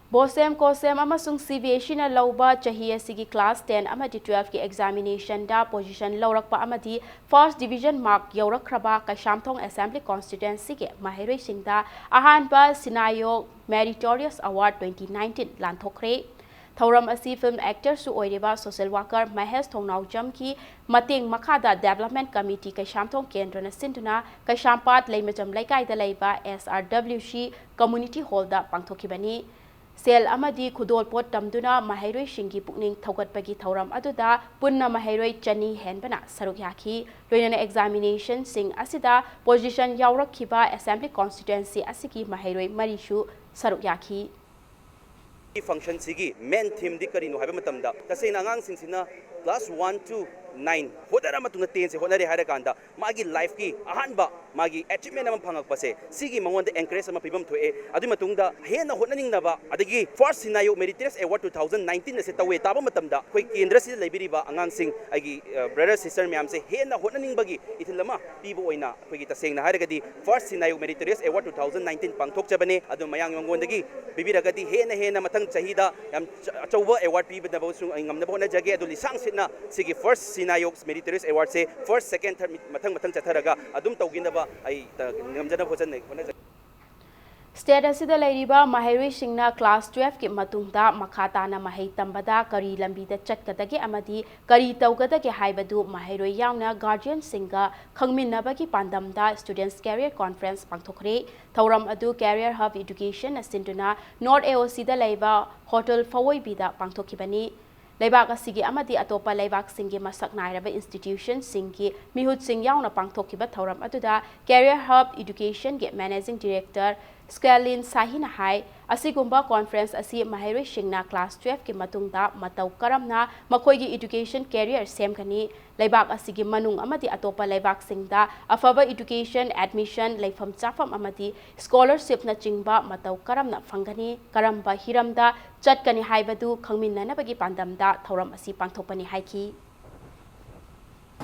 ꯕꯣꯁꯦꯝ ꯀꯣꯁꯦꯝ ꯑꯃꯁꯨꯡ ꯁꯤ ꯕꯤ ꯑꯦꯁ ꯏꯅ ꯂꯧꯕ ꯆꯍꯤ ꯑꯁꯤꯒꯤ class ten ꯑꯃꯗꯤ twelve ꯀꯤ examination ꯗ position ꯂꯧꯔꯛꯄ ꯑꯃꯗꯤ first division mark ꯌꯧꯔꯛꯈ꯭ꯔꯕ Keishamthong Assembly Constituency ꯒꯤ ꯃꯍꯩꯔꯣꯏꯁꯤꯡꯗ ꯑꯍꯥꯟꯕ ꯁꯤꯅꯥꯌꯣꯛ Meritorious Award twenty nineteen ꯂꯥꯟꯊꯣꯛꯈ꯭ꯔꯦ꯫ ꯊꯧꯔꯝ ꯑꯁꯤ film actor ꯁꯨ ꯑꯣꯏꯔꯤꯕ social worker ꯃꯍꯦꯁ ꯊꯣꯡꯅꯥꯎꯖꯝꯒꯤ ꯃꯇꯦꯡ ꯃꯈꯥꯗ Development Committee ꯀꯩꯁꯥꯝꯊꯣꯡ ꯀꯦꯟꯗ꯭ꯔꯅ ꯁꯤꯟꯗꯨꯅ ꯀꯩꯁꯥꯝꯄꯥꯠ ꯂꯩꯃꯖꯝ ꯂꯩꯀꯥꯏꯗ ꯂꯩꯕ S R W C Community Hall ꯗ ꯄꯥꯡꯊꯣꯛꯈꯤꯕꯅꯤ꯫ ꯁꯦꯜ ꯑꯃꯗꯤ ꯈꯨꯗꯣꯜꯄꯣꯠ ꯇꯝꯗꯨꯅ ꯃꯍꯩꯔꯣꯏꯁꯤꯡꯒꯤ ꯄꯨꯛꯅꯤꯡ ꯊꯧꯒꯠꯄꯒꯤ ꯊꯧꯔꯝ ꯑꯗꯨꯗ ꯄꯨꯟꯅ ꯃꯍꯩꯔꯣꯏ ꯆꯅꯤ ꯍꯦꯟꯕꯅ ꯁꯔꯨꯛ ꯌꯥꯈꯤ꯫ ꯂꯣꯏꯅꯅ examination ꯁꯤꯡ ꯑꯁꯤꯗ position ꯌꯥꯎꯔꯛꯈꯤꯕ Assembly Constituency ꯑꯁꯤꯒꯤ ꯃꯍꯩꯔꯣꯏ ꯃꯔꯤꯁꯨ ꯁꯔꯨꯛ ꯌꯥꯈꯤ꯫ ꯐꯪꯁꯟꯁꯤꯒꯤ main theme ꯗꯤ ꯀꯔꯤꯅꯣ ꯍꯥꯏꯕ ꯃꯇꯝꯗ, ꯇꯁꯦꯡꯅ ꯑꯉꯥꯡꯁꯤꯡꯁꯤꯅ class one to nine ꯍꯣꯠꯅꯔ ꯃꯇꯨꯡꯗ ten ꯁꯦ ꯍꯣꯠꯅꯔꯦ ꯍꯥꯏꯔꯀꯥꯟꯗ, ꯃꯥꯒꯤ life ꯀꯤ ꯑꯍꯥꯟꯕ ꯃꯥꯒꯤ achievement ꯑꯃ ꯐꯪꯉꯛꯄꯁꯦ, ꯁꯤꯒꯤ ꯃꯉꯣꯟꯗ encourage ꯑꯃ ꯄꯤꯐꯝ ꯊꯣꯛꯑꯦ꯫ ꯑꯗꯨꯒꯤ ꯃꯇꯨꯡꯗ ꯍꯦꯟꯅ ꯍꯣꯠꯅꯅꯤꯡꯅꯕ, ꯑꯗꯒꯤ First Sinayo Meritorious Award two thousand nineteen ꯑꯁꯦ ꯇꯧꯋꯦ ꯇꯥꯕ ꯃꯇꯝꯗ, ꯑꯩꯈꯣꯏ ꯀꯦꯟꯗ꯭ꯔꯁꯤꯗ ꯂꯩꯕꯤꯔꯤꯕ ꯑꯉꯥꯡꯁꯤꯡ, ꯑꯩꯒꯤ brother sister ꯃꯌꯥꯝꯁꯦ ꯍꯦꯟꯅ ꯍꯣꯠꯅꯅꯤꯡꯕꯒꯤ ꯏꯊꯤꯜ ꯑꯃ ꯄꯤꯕ ꯑꯣꯏꯅ ꯑꯩꯈꯣꯏꯒꯤ ꯇꯁꯦꯡꯅ ꯍꯥꯏꯔꯒꯗꯤ First Sinayo Meritorious Award two thousand nineteen ꯄꯥꯡꯊꯣꯛꯆꯕꯅꯦ꯫ ꯑꯗꯨ ꯃꯌꯥꯝ ꯃꯉꯣꯟꯗꯒꯤ ꯄꯤꯕꯤꯔꯒꯗꯤ ꯍꯦꯟꯅ ꯍꯦꯟꯅ ꯃꯊꯪ ꯆꯍꯤꯗ ꯌꯥꯝ ꯑꯆꯧꯕ award ꯄꯤꯕꯅꯕꯁꯨ ꯑꯩ ꯉꯝꯅꯕ ꯍꯣꯠꯅꯖꯒꯦ꯫ ꯑꯗꯨ ꯂꯤꯁꯥꯡ ꯁꯤꯠꯅ ꯁꯤꯒꯤ First Sinayo Meritorious Award ꯁꯦ first, second, third ꯃꯊꯪ ꯃꯊꯪ ꯆꯠꯊꯔꯒ ꯑꯗꯨꯝ ꯇꯧꯈꯤꯅꯕ ꯑꯩ ꯉꯝꯖꯅꯕ ꯍꯣꯠꯅꯖꯒꯦ꯫ State ꯑꯁꯤꯗ ꯂꯩꯔꯤꯕ ꯃꯍꯩꯔꯣꯏꯁꯤꯡꯅ class twelve ꯀꯤ ꯃꯇꯨꯡꯗ ꯃꯈꯥ ꯇꯥꯅ ꯃꯍꯩ ꯇꯝꯕꯗ ꯀꯔꯤ ꯂꯝꯕꯤꯗ ꯆꯠꯀꯗꯒꯦ ꯑꯃꯗꯤ ꯀꯔꯤ ꯇꯧꯒꯗꯒꯦ ꯍꯥꯏꯕꯗꯨ ꯃꯍꯩꯔꯣꯏ ꯌꯥꯎꯅ guardian ꯁꯤꯡꯒ ꯈꯪꯃꯤꯟꯅꯕꯒꯤ ꯄꯥꯟꯗꯝꯗ Students Career Conference ꯄꯥꯡꯊꯣꯛꯈ꯭ꯔꯦ꯫ ꯊꯧꯔꯝ ꯑꯗꯨ Career Hub Education ꯅ ꯁꯤꯟꯗꯨꯅ North A O C ꯗ ꯂꯩꯕ Hotel ꯐꯋꯣꯏꯕꯤꯗ ꯄꯥꯡꯊꯣꯛꯈꯤꯕꯅꯤ꯫ ꯂꯩꯕꯥꯛ ꯑꯁꯤꯒꯤ ꯑꯃꯗꯤ ꯑꯇꯣꯞꯄ ꯂꯩꯕꯥꯛꯁꯤꯡꯒꯤ ꯃꯁꯛ ꯅꯥꯏꯔꯕ institution ꯁꯤꯡꯒꯤ ꯃꯤꯍꯨꯠꯁꯤꯡ ꯌꯥꯎꯅ ꯄꯥꯡꯊꯣꯛꯈꯤꯕ ꯊꯧꯔꯝ ꯑꯗꯨꯗ Career Hub Education ꯒꯤ Managing Director ꯁ꯭ꯀꯦꯂꯤꯟ ꯁꯥꯍꯤꯅ ꯍꯥꯏ, ꯑꯁꯤꯒꯨꯝꯕ conference ꯑꯁꯤ ꯃꯍꯩꯔꯣꯏꯁꯤꯡꯅ class twelve ꯀꯤ ꯃꯇꯨꯡꯗ ꯃꯇꯧ ꯀꯔꯝꯅ ꯃꯈꯣꯏꯒꯤ education career ꯁꯦꯝꯒꯅꯤ, ꯂꯩꯕꯥꯛ ꯑꯁꯤꯒꯤ ꯃꯅꯨꯡ ꯑꯃꯗꯤ ꯑꯇꯣꯞꯄ ꯂꯩꯕꯥꯛꯁꯤꯡꯗ ꯑꯐꯕ education, admission, ꯂꯩꯐꯝ ꯆꯥꯐꯝ ꯑꯃꯗꯤ scholarship ꯅꯆꯤꯡꯕ ꯃꯇꯧ ꯀꯔꯝꯅ ꯐꯪꯒꯅꯤ, ꯀꯔꯝꯕ ꯍꯤꯔꯝꯗ ꯆꯠꯀꯅꯤ ꯍꯥꯏꯕꯗꯨ ꯈꯪꯃꯤꯟꯅꯅꯕꯒꯤ ꯄꯥꯟꯗꯝꯗ ꯊꯧꯔꯝ ꯑꯁꯤ ꯄꯥꯡꯊꯣꯛꯄꯅꯤ ꯍꯥꯏꯈꯤ꯫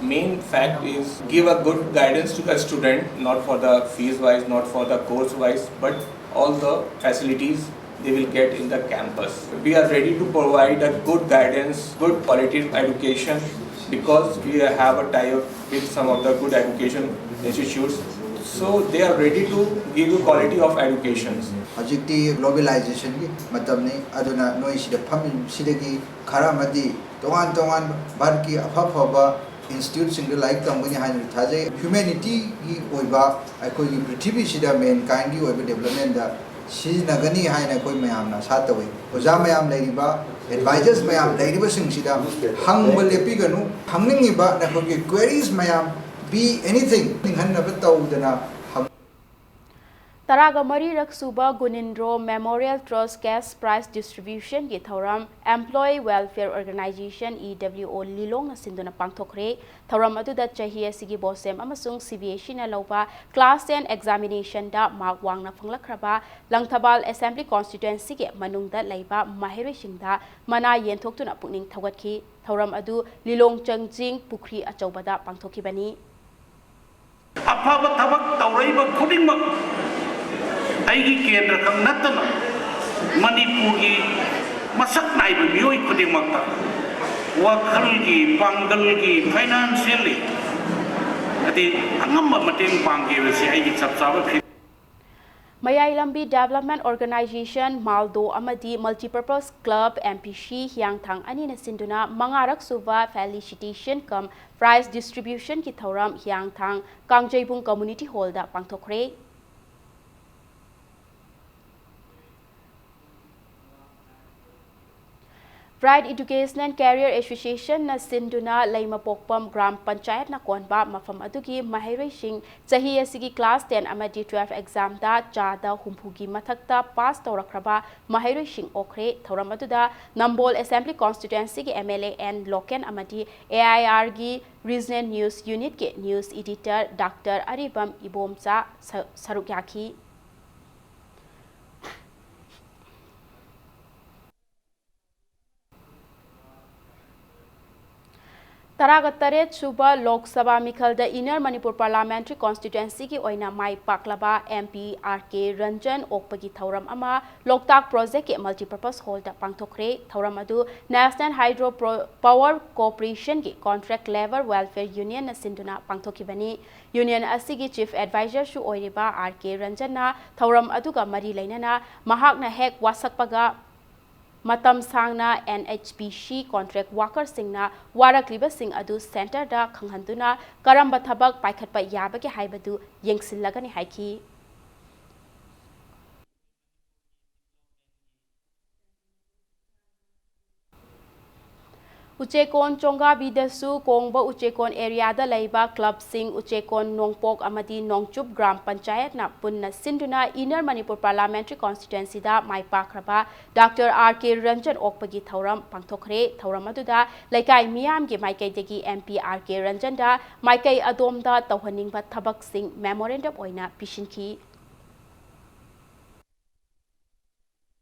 Main fact is give a good guidance to the student, not for the fees wise, not for the course wise, but all the facilities they will get in the campus. We are ready to provide a good guidance, good quality education, because we have a tie-up with some of the good education institutes. So they are ready to give you quality of education. ꯍꯧꯖꯤꯛꯇꯤ globalization ꯒꯤ ꯃꯇꯝꯅꯤ꯫ ꯑꯗꯨꯅ ꯅꯣꯏ ꯁꯤꯗ ꯐꯝꯃꯤꯕꯁꯤꯗꯒꯤ ꯈꯔ ꯑꯃꯗꯤ ꯇꯣꯉꯥꯟ ꯇꯣꯉꯥꯟꯕ ꯚꯥꯔꯠꯀꯤ ꯑꯐ ꯑꯐꯕ institute ꯁꯤꯡꯗ ꯂꯥꯏꯔꯤꯛ ꯇꯝꯒꯅꯤ ꯍꯥꯏꯅ ꯊꯥꯖꯩ꯫ Humanity ꯒꯤ ꯑꯣꯏꯕ, ꯑꯩꯈꯣꯏꯒꯤ ꯄ꯭ꯔꯤꯊꯤꯕꯤꯁꯤꯗ mankind ꯒꯤ ꯑꯣꯏꯕ development ꯗ ꯁꯤꯖꯤꯟꯅꯒꯅꯤ ꯍꯥꯏꯅ ꯑꯩꯈꯣꯏ ꯃꯌꯥꯝꯅ ꯑꯁꯥ ꯇꯧꯏ꯫ ꯑꯣꯖꯥ ꯃꯌꯥꯝ ꯂꯩꯔꯤꯕ, advisors ꯃꯌꯥꯝ ꯂꯩꯔꯤꯕꯁꯤꯡꯁꯤꯗ ꯍꯪꯕ ꯂꯦꯞꯄꯤꯒꯅꯨ꯫ ꯍꯪꯅꯤꯡꯉꯤꯕ ꯅꯈꯣꯏꯒꯤ queries ꯃꯌꯥꯝ, be anything, ꯅꯤꯡꯍꯟꯅꯕ ꯇꯧꯗꯅ ꯍꯪ- ꯇꯔꯥꯒ ꯃꯔꯤꯔꯛ ꯁꯨꯕ ꯒꯨꯅꯤꯟꯗ꯭ꯔꯣ Memorial Trust Cash Prize Distribution ꯒꯤ ꯊꯧꯔꯝ Employee Welfare Organization, E W O, ꯂꯤꯂꯣꯡꯅ ꯁꯤꯟꯗꯨꯅ ꯄꯥꯡꯊꯣꯛꯈ꯭ꯔꯦ꯫ ꯊꯧꯔꯝ ꯑꯗꯨꯗ ꯆꯍꯤ ꯑꯁꯤꯒꯤ BOSEM ꯑꯃꯁꯨꯡ C B S E ꯅ ꯂꯧꯕ class ten examination ꯗ mark ꯋꯥꯡꯅ ꯐꯪꯂꯛꯈ꯭ꯔꯕ ꯂꯪꯊꯕꯥꯜ Assembly Constituency ꯒꯤ ꯃꯅꯨꯡꯗ ꯂꯩꯕ ꯃꯍꯩꯔꯣꯏꯁꯤꯡꯗ ꯃꯅꯥ ꯌꯦꯟꯊꯣꯛꯇꯨꯅ ꯄꯨꯛꯅꯤꯡ ꯊꯧꯒꯠꯈꯤ꯫ ꯊꯧꯔꯝ ꯑꯗꯨ ꯂꯤꯂꯣꯡ ꯆꯪꯖꯤꯡ ꯄꯨꯈ꯭ꯔꯤ ꯑꯆꯧꯕꯗ ꯄꯥꯡꯊꯣꯛꯈꯤꯕꯅꯤ꯫ ꯑꯐꯕ ꯊꯕꯛ ꯇꯧꯔꯛꯏꯕ ꯈꯨꯗꯤꯡꯃꯛ ꯑꯩꯒꯤ ꯀꯦꯟꯗ꯭ꯔ ꯈꯛ ꯅꯠꯇꯅ ꯃꯅꯤꯄꯨꯔꯒꯤ ꯃꯁꯛ ꯅꯥꯏꯕ ꯃꯤꯑꯣꯏ ꯈꯨꯗꯤꯡꯃꯛꯇ ꯋꯥꯈꯜꯒꯤ, ꯄꯥꯡꯒꯜꯒꯤ, financially ꯑꯗꯩ ꯑꯉꯝꯕ ꯃꯇꯦꯡ ꯄꯥꯡꯈꯤꯕꯁꯤ ꯑꯩꯒꯤ ꯆꯞ ꯆꯥꯕ ꯐꯤ- ꯃꯌꯥꯏ ꯂꯝꯕꯤ Development Organization, ꯃꯥꯜꯗꯣ ꯑꯃꯗꯤ Multipurpose Club, M P C, ꯍꯤꯌꯥꯡꯊꯥꯡ ꯑꯅꯤꯅ ꯁꯤꯟꯗꯨꯅ ꯃꯉꯥꯔꯛ ꯁꯨꯕ Felicitation cum Prize Distribution ꯒꯤ ꯊꯧꯔꯝ ꯍꯤꯌꯥꯡꯊꯥꯡ ꯀꯥꯡꯖꯩꯕꯨꯡ Community Hall the ꯄꯥꯡꯊꯣꯛꯈ꯭ꯔꯦ꯫ Bright Education and Career Association ꯅ ꯁꯤꯟꯗꯨꯅ ꯂꯩꯃꯄꯣꯛꯄꯝ ꯒ꯭ꯔꯥꯝ ꯄꯟꯆꯥꯌꯠꯅ ꯀꯣꯟꯕ ꯃꯐꯝ ꯑꯗꯨꯒꯤ ꯃꯍꯩꯔꯣꯏꯁꯤꯡ ꯆꯍꯤ ꯑꯁꯤꯒꯤ class ten ꯑꯃꯗꯤ twelve exam ꯗ ꯆꯥꯗ ꯍꯨꯝꯐꯨꯒꯤ ꯃꯊꯛꯇ pass ꯇꯧꯔꯛꯈ꯭ꯔꯕ ꯃꯍꯩꯔꯣꯏꯁꯤꯡ ꯑꯣꯛꯈ꯭ꯔꯦ꯫ ꯊꯧꯔꯝ ꯑꯗꯨꯗ ꯅꯝꯕꯣꯜ Assembly Constituency ꯒꯤ M L A N local ꯑꯃꯗꯤ A I R ꯒꯤ Regional News Unit ꯀꯤ News Editor Doctor ꯑꯔꯤꯕꯝ ꯏꯕꯣꯝꯆꯥ ꯁ-, ꯁꯔꯨꯛ ꯌꯥꯈꯤ꯫ ꯇꯔꯥꯒ ꯇꯔꯦꯠ ꯁꯨꯕ Lok Sabha ꯃꯤꯈꯜꯗ Inner Manipur Parliamentary Constituency ꯒꯤ ꯑꯣꯏꯅ ꯃꯥꯏ ꯄꯥꯛꯂꯕ M P R K Ranjan ꯑꯣꯛꯄꯒꯤ ꯊꯧꯔꯝ ꯑꯃ ꯂꯣꯛꯇꯥꯛ Project ꯀꯤ Multipurpose Hall ꯗ ꯄꯥꯡꯊꯣꯛꯈ꯭ꯔꯦ꯫ ꯊꯧꯔꯝ ꯑꯗꯨ National Hydro Pro-, Power Corporation ꯒꯤ Contract Labour Welfare Union ꯅ ꯁꯤꯟꯗꯨꯅ ꯄꯥꯡꯊꯣꯛꯈꯤꯕꯅꯤ꯫ Union ꯑꯁꯤꯒꯤ Chief Advisor ꯁꯨ ꯑꯣꯏꯔꯤꯕ R K ꯔꯟꯖꯟꯅ ꯊꯧꯔꯝ ꯑꯗꯨꯒ ꯃꯔꯤ ꯂꯩꯅꯅ ꯃꯍꯥꯛꯅ ꯍꯦꯛ ꯋꯥꯁꯛꯄꯒ ꯃꯇꯝ ꯁꯥꯡꯅ N H P C contract worker ꯁꯤꯡꯅ ꯋꯥꯔꯛꯂꯤꯕꯁꯤꯡ ꯑꯗꯨ centre ꯗ ꯈꯪꯍꯟꯗꯨꯅ ꯀꯔꯝꯕ ꯊꯕꯛ ꯄꯥꯏꯈꯠꯄ ꯌꯥꯕꯒꯦ ꯍꯥꯏꯕꯗꯨ ꯌꯦꯡꯁꯤꯜꯂꯒꯅꯤ ꯍꯥꯏꯈꯤ꯫ ꯎꯆꯦꯀꯣꯟ ꯆꯣꯡꯒꯥꯕꯤꯗꯁꯨ ꯀꯣꯡꯕ ꯎꯆꯦꯀꯣꯟ area ꯗ ꯂꯩꯕ club ꯁꯤꯡ ꯎꯆꯦꯀꯣꯟ, ꯅꯣꯡꯄꯣꯛ ꯑꯃꯗꯤ ꯅꯣꯡꯆꯨꯞ ꯒ꯭ꯔꯥꯝ ꯄꯟꯆꯥꯌꯠꯅ ꯄꯨꯟꯅ ꯁꯤꯟꯗꯨꯅ Inner Manipur Parliamentary Constituency ꯗ ꯃꯥꯏ ꯄꯥꯛꯈ꯭ꯔꯕ Doctor R K ꯔꯟꯖꯟ ꯑꯣꯛꯄꯒꯤ ꯊꯧꯔꯝ ꯄꯥꯡꯊꯣꯛꯈ꯭ꯔꯦ꯫ ꯊꯧꯔꯝ ꯑꯗꯨꯗ ꯂꯩꯀꯥꯏ ꯃꯤꯌꯥꯝꯒꯤ ꯃꯥꯏꯀꯩꯗꯒꯤ M P R K ꯔꯟꯖꯟꯗ ꯃꯥꯏꯀꯩ ꯑꯗꯣꯝꯗ ꯇꯧꯍꯟꯅꯤꯡꯕ ꯊꯕꯛꯁꯤꯡ memorandum ꯑꯣꯏꯅ ꯄꯤꯁꯤꯟꯈꯤ꯫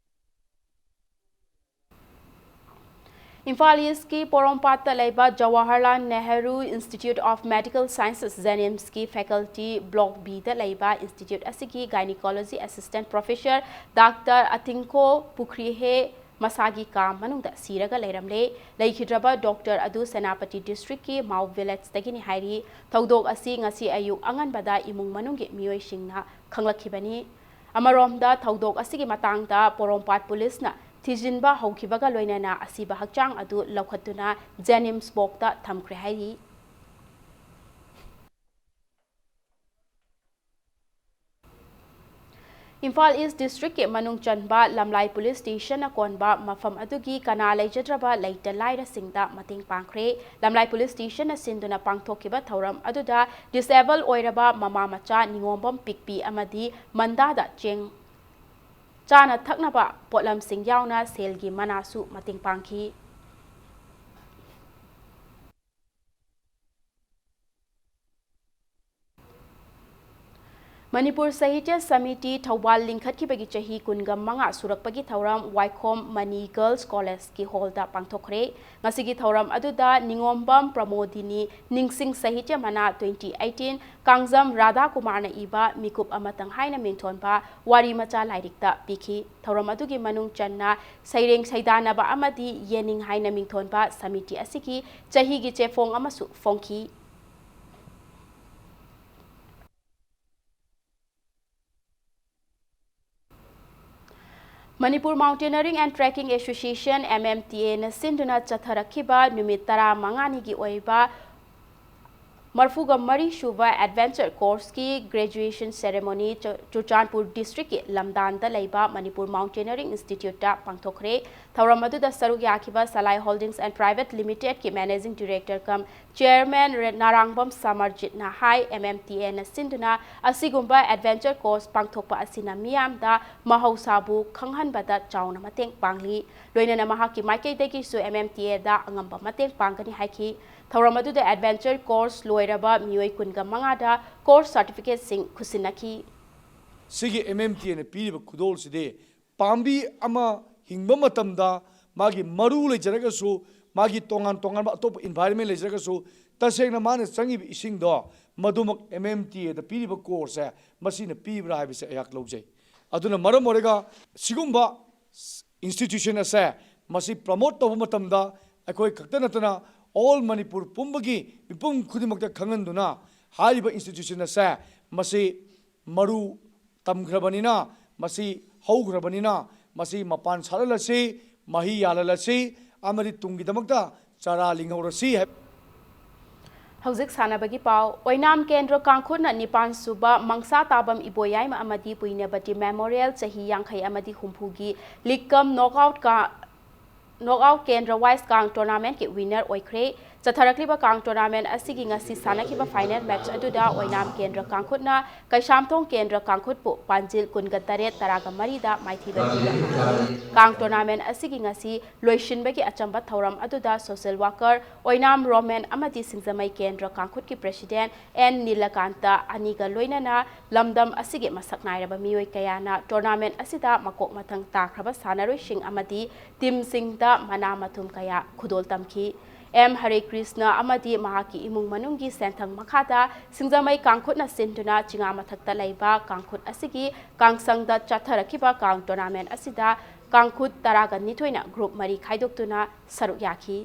ꯏꯝꯐꯥꯜ East ꯀꯤ ꯄꯣꯔꯣꯝꯄꯥꯠꯇ ꯂꯩꯕ Jawaharlal Nehru Institute of Medical Sciences, JNIMS ꯀꯤ faculty Block B ꯗ ꯂꯩꯕ institute ꯑꯁꯤꯒꯤ Gynecology Assistant Professor Doctor ꯑꯇꯤꯡꯈꯣ ꯄꯨꯈ꯭ꯔꯤꯍꯦ ꯃꯁꯥꯒꯤ ꯀꯥ ꯃꯅꯨꯡꯗ ꯁꯤꯔꯒ ꯂꯩꯔꯝꯂꯦ꯫ ꯂꯩꯈꯤꯗ꯭ꯔꯕ doctor ꯑꯗꯨ ꯁꯦꯅꯥꯄꯇꯤ district ꯀꯤ ꯃꯥꯎ village ꯗꯒꯤꯅꯤ ꯍꯥꯏꯔꯤ꯫ ꯊꯧꯗꯣꯛ ꯑꯁꯤ ꯉꯁꯤ ꯑꯌꯨꯛ ꯑꯉꯟꯕꯗ ꯏꯃꯨꯡ ꯃꯅꯨꯡꯒꯤ ꯃꯤꯑꯣꯏꯁꯤꯡꯅ ꯈꯪꯂꯛꯈꯤꯕꯅꯤ꯫ ꯑꯃꯔꯣꯝꯗ, ꯊꯧꯗꯣꯛ ꯑꯁꯤꯒꯤ ꯃꯇꯥꯡꯗ ꯄꯣꯔꯣꯝꯄꯥꯠ ꯄꯨꯂꯤꯁꯅ ꯊꯤꯖꯤꯟꯕ ꯍꯧꯈꯤꯕꯒ ꯂꯣꯏꯅꯅ ꯑꯁꯤꯕ ꯍꯛꯆꯥꯡ ꯑꯗꯨ ꯂꯧꯈꯠꯇꯨꯅ JNIMS morgue ꯇ ꯊꯝꯈ꯭ꯔꯦ ꯍꯥꯏꯔꯤ꯫ ꯏꯝꯐꯥꯜ ꯏꯁ ꯗꯤꯁꯇ꯭ꯔꯤꯛꯀꯤ ꯃꯅꯨꯡ ꯆꯟꯕ ꯂꯝꯂꯥꯏ ꯄꯨꯂꯤꯁ ꯁ꯭ꯇꯦꯁꯟꯅ ꯀꯣꯟꯕ ꯃꯐꯝ ꯑꯗꯨꯒꯤ ꯀꯅꯥ ꯂꯩꯖꯗ꯭ꯔꯕ ꯂꯩꯇ ꯂꯥꯏꯔꯁꯤꯡꯗ ꯃꯇꯦꯡ ꯄꯥꯡꯈ꯭ꯔꯦ꯫ ꯂꯝꯂꯥꯏ ꯄꯨꯂꯤꯁ ꯁ꯭ꯇꯦꯁꯟꯅ ꯁꯤꯟꯗꯨꯅ ꯄꯥꯡꯊꯣꯛꯈꯤꯕ ꯊꯧꯔꯝ ꯑꯗꯨꯗ ꯗꯤꯁꯑꯦꯕꯜ ꯑꯣꯏꯔꯕ ꯃꯃꯥ ꯃꯆꯥ ꯅꯤꯉꯣꯝꯕꯝ ꯄꯤꯛꯄꯤ ꯑꯃꯗꯤ ꯃꯟꯗꯥꯗ ꯆꯦꯡ, ꯆꯥꯅ ꯊꯛꯅꯕ ꯄꯣꯠꯂꯝꯁꯤꯡ ꯌꯥꯎꯅ ꯁꯦꯜꯒꯤ ꯃꯅꯥꯁꯨ ꯃꯇꯦꯡ ꯄꯥꯡꯈꯤ꯫ ꯃꯅꯤꯄꯨꯔ ꯁꯥꯍꯤꯇ꯭ꯌ ꯁꯃꯤꯇꯤ ꯊꯧꯕꯥꯜ ꯂꯤꯡꯈꯠꯈꯤꯕꯒꯤ ꯆꯍꯤ ꯀꯨꯟꯒ ꯃꯉꯥ ꯁꯨꯔꯛꯄꯒꯤ ꯊꯧꯔꯝ ꯋꯥꯏꯈꯣꯝ ꯃꯅꯤ ꯒꯔꯜꯁ ꯀꯣꯂꯦꯖꯀꯤ ꯍꯣꯜꯗ ꯄꯥꯡꯊꯣꯛꯈ꯭ꯔꯦ꯫ ꯉꯁꯤꯒꯤ ꯊꯧꯔꯝ ꯑꯗꯨꯗ ꯅꯤꯉꯣꯝꯕꯝ ꯄ꯭ꯔꯃꯣꯗꯤꯅꯤ, ꯅꯤꯡꯁꯤꯡ ꯁꯥꯍꯤꯇ꯭ꯌ ꯃꯅꯥ twenty eighteen, ꯀꯥꯡꯖꯝ ꯔꯥꯙꯥꯀꯨꯃꯥꯔꯅ ꯏꯕ ꯃꯤꯀꯨꯞ ꯑꯃꯇꯪ ꯍꯥꯏꯅ ꯃꯤꯡꯊꯣꯟꯕ ꯋꯥꯔꯤ ꯃꯆꯥ ꯂꯥꯏꯔꯤꯛꯇ ꯄꯤꯈꯤ꯫ ꯊꯧꯔꯝ ꯑꯗꯨꯒꯤ ꯃꯅꯨꯡ ꯆꯟꯅ ꯁꯩꯔꯦꯡ ꯁꯩꯗꯥꯟꯅꯕ ꯑꯃꯗꯤ ꯌꯦꯅꯤꯡ ꯍꯥꯏꯅ ꯃꯤꯡꯊꯣꯟꯕ ꯁꯃꯤꯇꯤ ꯑꯁꯤꯒꯤ ꯆꯍꯤꯒꯤ ꯆꯦꯐꯣꯡ ꯑꯃꯁꯨ ꯐꯣꯡꯈꯤ꯫ Manipur Mountaineering and Trekking Association, M M T A, ꯅ ꯁꯤꯟꯗꯨꯅ ꯆꯠꯊꯔꯛꯈꯤꯕ ꯅꯨꯃꯤꯠ ꯇꯔꯥꯃꯉꯥꯅꯤꯒꯤ ꯑꯣꯏꯕ ꯃꯔꯐꯨꯒ ꯃꯔꯤ ꯁꯨꯕ Adventure Course ꯀꯤ graduation ceremony ꯆꯨ-, ꯆꯨꯔꯆꯥꯟꯄꯨꯔ district ꯀꯤ ꯂꯝꯗꯥꯟꯗ ꯂꯩꯕ Manipur Mountaineering Institute ꯇ ꯄꯥꯡꯊꯣꯛꯈ꯭ꯔꯦ꯫ ꯊꯧꯔꯝ ꯑꯗꯨꯗ ꯁꯔꯨꯛ ꯌꯥꯈꯤꯕ Salai Holdings and Private Limited ꯀꯤ Managing Director cum Chairman ꯔ-, ꯅꯥꯔꯥꯡꯕꯝ ꯁꯃꯔꯖꯤꯠꯅ ꯍꯥꯏ, M M T A ꯅ ꯁꯤꯟꯗꯨꯅ ꯑꯁꯤꯒꯨꯝꯕ Adventure Course ꯄꯥꯡꯊꯣꯛꯄ ꯑꯁꯤꯅ ꯃꯤꯌꯥꯝꯗ ꯃꯍꯧꯁꯥꯕꯨ ꯈꯪꯍꯟꯕꯗ ꯆꯥꯎꯅ ꯃꯇꯦꯡ ꯄꯥꯡꯂꯤ꯫ ꯂꯣꯏꯅꯅ ꯃꯍꯥꯛꯀꯤ ꯃꯥꯏꯀꯩꯗꯒꯤꯁꯨ M M T A ꯗ ꯑꯉꯝꯕ ꯃꯇꯦꯡ ꯄꯥꯡꯒꯅꯤ ꯍꯥꯏꯈꯤ꯫ ꯊꯧꯔꯝ ꯑꯗꯨꯗ Adventure Course ꯂꯣꯏꯔꯕ ꯃꯤꯑꯣꯏ ꯀꯨꯟꯒ ꯃꯉꯥꯗ course certificate ꯁꯤꯡ ꯈꯨꯠꯁꯤꯟꯅꯈꯤ꯫ ꯁꯤꯒꯤ M M T A ꯅ ꯄꯤꯔꯤꯕ ꯈꯨꯗꯣꯜꯁꯤꯗꯤ ꯄꯥꯝꯕꯤ ꯑꯃ ꯍꯤꯡꯕ ꯃꯇꯝꯗ ꯃꯥꯒꯤ ꯃꯔꯨ ꯂꯩꯖꯔꯒꯁꯨ, ꯃꯥꯒꯤ ꯇꯣꯉꯥꯟ ꯇꯣꯉꯥꯟꯕ ꯑꯇꯣꯞꯄ environment ꯂꯩꯖꯔꯒꯁꯨ, ꯇꯁꯦꯡꯅ ꯃꯥꯅ ꯆꯪꯉꯤꯕ ꯏꯁꯤꯡꯗꯣ ꯃꯗꯨꯃꯛ M M T A ꯗ ꯄꯤꯔꯤꯕ course ꯁꯦ ꯃꯁꯤꯅ ꯄꯤꯕ꯭ꯔꯥ ꯍꯥꯏꯕꯁꯦ ꯑꯩꯍꯥꯛ ꯂꯧꯖꯩ꯫ ꯑꯗꯨꯅ ꯃꯔꯝ ꯑꯣꯏꯔꯒ ꯁꯤꯒꯨꯝꯕ institution ꯑꯁꯦ ꯃꯁꯤ promote ꯇꯧꯕ ꯃꯇꯝꯗ ꯑꯩꯈꯣꯏ ꯈꯛꯇ ꯅꯠꯇꯅ all ꯃꯅꯤꯄꯨꯔ ꯄꯨꯝꯕꯒꯤ ꯃꯤꯄꯨꯝ ꯈꯨꯗꯤꯡꯃꯛꯇ ꯈꯪꯍꯟꯗꯨꯅ ꯍꯥꯏꯔꯤꯕ institution ꯑꯁꯦ ꯃꯁꯤ ꯃꯔꯨ ꯇꯝꯈ꯭ꯔꯕꯅꯤꯅ, ꯃꯁꯤ ꯍꯧꯈ꯭ꯔꯕꯅꯤꯅ, ꯃꯁꯤ ꯃꯄꯥꯟ ꯁꯥꯠꯍꯜꯂꯁꯤ, ꯃꯍꯩ ꯌꯥꯜꯍꯜꯂꯁꯤ ꯑꯃꯗꯤ ꯇꯨꯡꯒꯤꯗꯃꯛꯇ ꯆꯥꯔꯥ ꯂꯤꯡꯍꯧꯔꯁꯤ ꯍꯥꯏ-, ꯍꯧꯖꯤꯛ ꯁꯥꯟꯅꯕꯒꯤ ꯄꯥꯎ꯫ ꯑꯣꯏꯅꯥꯝ ꯀꯦꯟꯗ꯭ꯔ ꯀꯥꯡꯈꯨꯠꯅ ꯅꯤꯄꯥꯟ ꯁꯨꯕ ꯃꯪꯁꯥ ꯇꯥꯕꯝ ꯏꯕꯣꯌꯥꯏꯃ ꯑꯃꯗꯤ ꯄꯨꯏꯅꯕꯇꯤ ꯃꯦꯃꯣꯔꯤꯌꯦꯜ ꯆꯍꯤ ꯌꯥꯡꯈꯩ ꯑꯃꯗꯤ ꯍꯨꯝꯐꯨꯒꯤ ꯂꯤꯛ ꯀꯝ ꯅꯣꯛꯑꯥꯎꯠ ꯀ-, ꯅꯣꯛꯑꯥꯎꯠ ꯀꯦꯟꯗ꯭ꯔ ꯋꯥꯏꯁ ꯀꯥꯡ ꯇꯣꯔꯅꯥꯃꯦꯟꯠꯀꯤ ꯋꯤꯟꯅꯔ ꯑꯣꯏꯈ꯭ꯔꯦ꯫ ꯆꯠꯊꯔꯛꯂꯤꯕ ꯀꯥꯡ ꯇꯣꯔꯅꯥꯃꯦꯟꯠ ꯑꯁꯤꯒꯤ ꯉꯁꯤ ꯁꯥꯟꯅꯈꯤꯕ ꯐꯥꯏꯅꯦꯜ ꯃꯦꯠꯆ ꯑꯗꯨꯗ ꯑꯣꯏꯅꯥꯝ ꯀꯦꯟꯗ꯭ꯔ ꯀꯥꯡꯈꯨꯠꯅ ꯀꯩꯁꯥꯝꯊꯣꯡ ꯀꯦꯟꯗ꯭ꯔ ꯀꯥꯡꯈꯨꯠꯄꯨ ꯄꯥꯟꯖꯤꯜ ꯀꯨꯟꯒ ꯇꯔꯦꯠ, ꯇꯔꯥꯒ ꯃꯔꯤꯗ ꯃꯥꯏꯊꯤꯕ ꯄꯤꯈꯤ꯫ ꯀꯥꯡ ꯇꯣꯔꯅꯥꯃꯦꯟꯠ ꯑꯁꯤꯒꯤ ꯉꯁꯤ ꯂꯣꯏꯁꯤꯟꯕꯒꯤ ꯑꯆꯝꯕ ꯊꯧꯔꯝ ꯑꯗꯨꯗ ꯁꯣꯁꯦꯜ ꯋꯥꯀꯔ, ꯑꯣꯏꯅꯥꯝ ꯔꯣꯃꯦꯟ ꯑꯃꯗꯤ ꯁꯤꯡꯖꯃꯩ ꯀꯦꯟꯗ꯭ꯔ ꯀꯥꯡꯈꯨꯠꯀꯤ ꯄ꯭ꯔꯦꯁꯤꯗꯦꯟꯠ ꯑꯦꯟ ꯅꯤꯂꯀꯥꯟꯇ ꯑꯅꯤꯒ ꯂꯣꯏꯅꯅ ꯂꯝꯗꯝ ꯑꯁꯤꯒꯤ ꯃꯁꯛ ꯅꯥꯏꯔꯕ ꯃꯤꯑꯣꯏ ꯀꯌꯥꯅ ꯇꯣꯔꯅꯥꯃꯦꯟꯠ ꯑꯁꯤꯗ ꯃꯀꯣꯛ ꯃꯊꯪ ꯇꯥꯈ꯭ꯔꯕ ꯁꯥꯟꯅꯔꯣꯏꯁꯤꯡ ꯑꯃꯗꯤ ꯇꯤꯝꯁꯤꯡꯗ ꯃꯅꯥ ꯃꯊꯨꯝ ꯀꯌꯥ ꯈꯨꯗꯣꯜ ꯇꯝꯈꯤ꯫ ꯑꯦꯝ ꯍꯔꯦ ꯀ꯭ꯔꯤꯁꯅ ꯑꯃꯗꯤ ꯃꯍꯥꯛꯀꯤ ꯏꯃꯨꯡ ꯃꯅꯨꯡꯒꯤ ꯁꯦꯟꯊꯪ ꯃꯈꯥꯗ ꯁꯤꯡꯖꯃꯩ ꯀꯥꯡꯈꯨꯠꯅ ꯁꯤꯟꯗꯨꯅ ꯆꯤꯉꯥ ꯃꯊꯛꯇ ꯂꯩꯕ ꯀꯥꯡꯈꯨꯠ ꯑꯁꯤꯒꯤ ꯀꯥꯡꯁꯪꯗ ꯆꯠꯊꯔꯛꯈꯤꯕ ꯀꯥꯡ ꯇꯣꯔꯅꯥꯃꯦꯟꯠ ꯑꯁꯤꯗ ꯀꯥꯡꯈꯨꯠ ꯇꯔꯥꯒ ꯅꯤꯊꯣꯏꯅ ꯒ꯭ꯔꯨꯞ ꯃꯔꯤ ꯈꯥꯏꯗꯣꯛꯇꯨꯅ ꯁꯔꯨꯛ ꯌꯥꯈꯤ꯫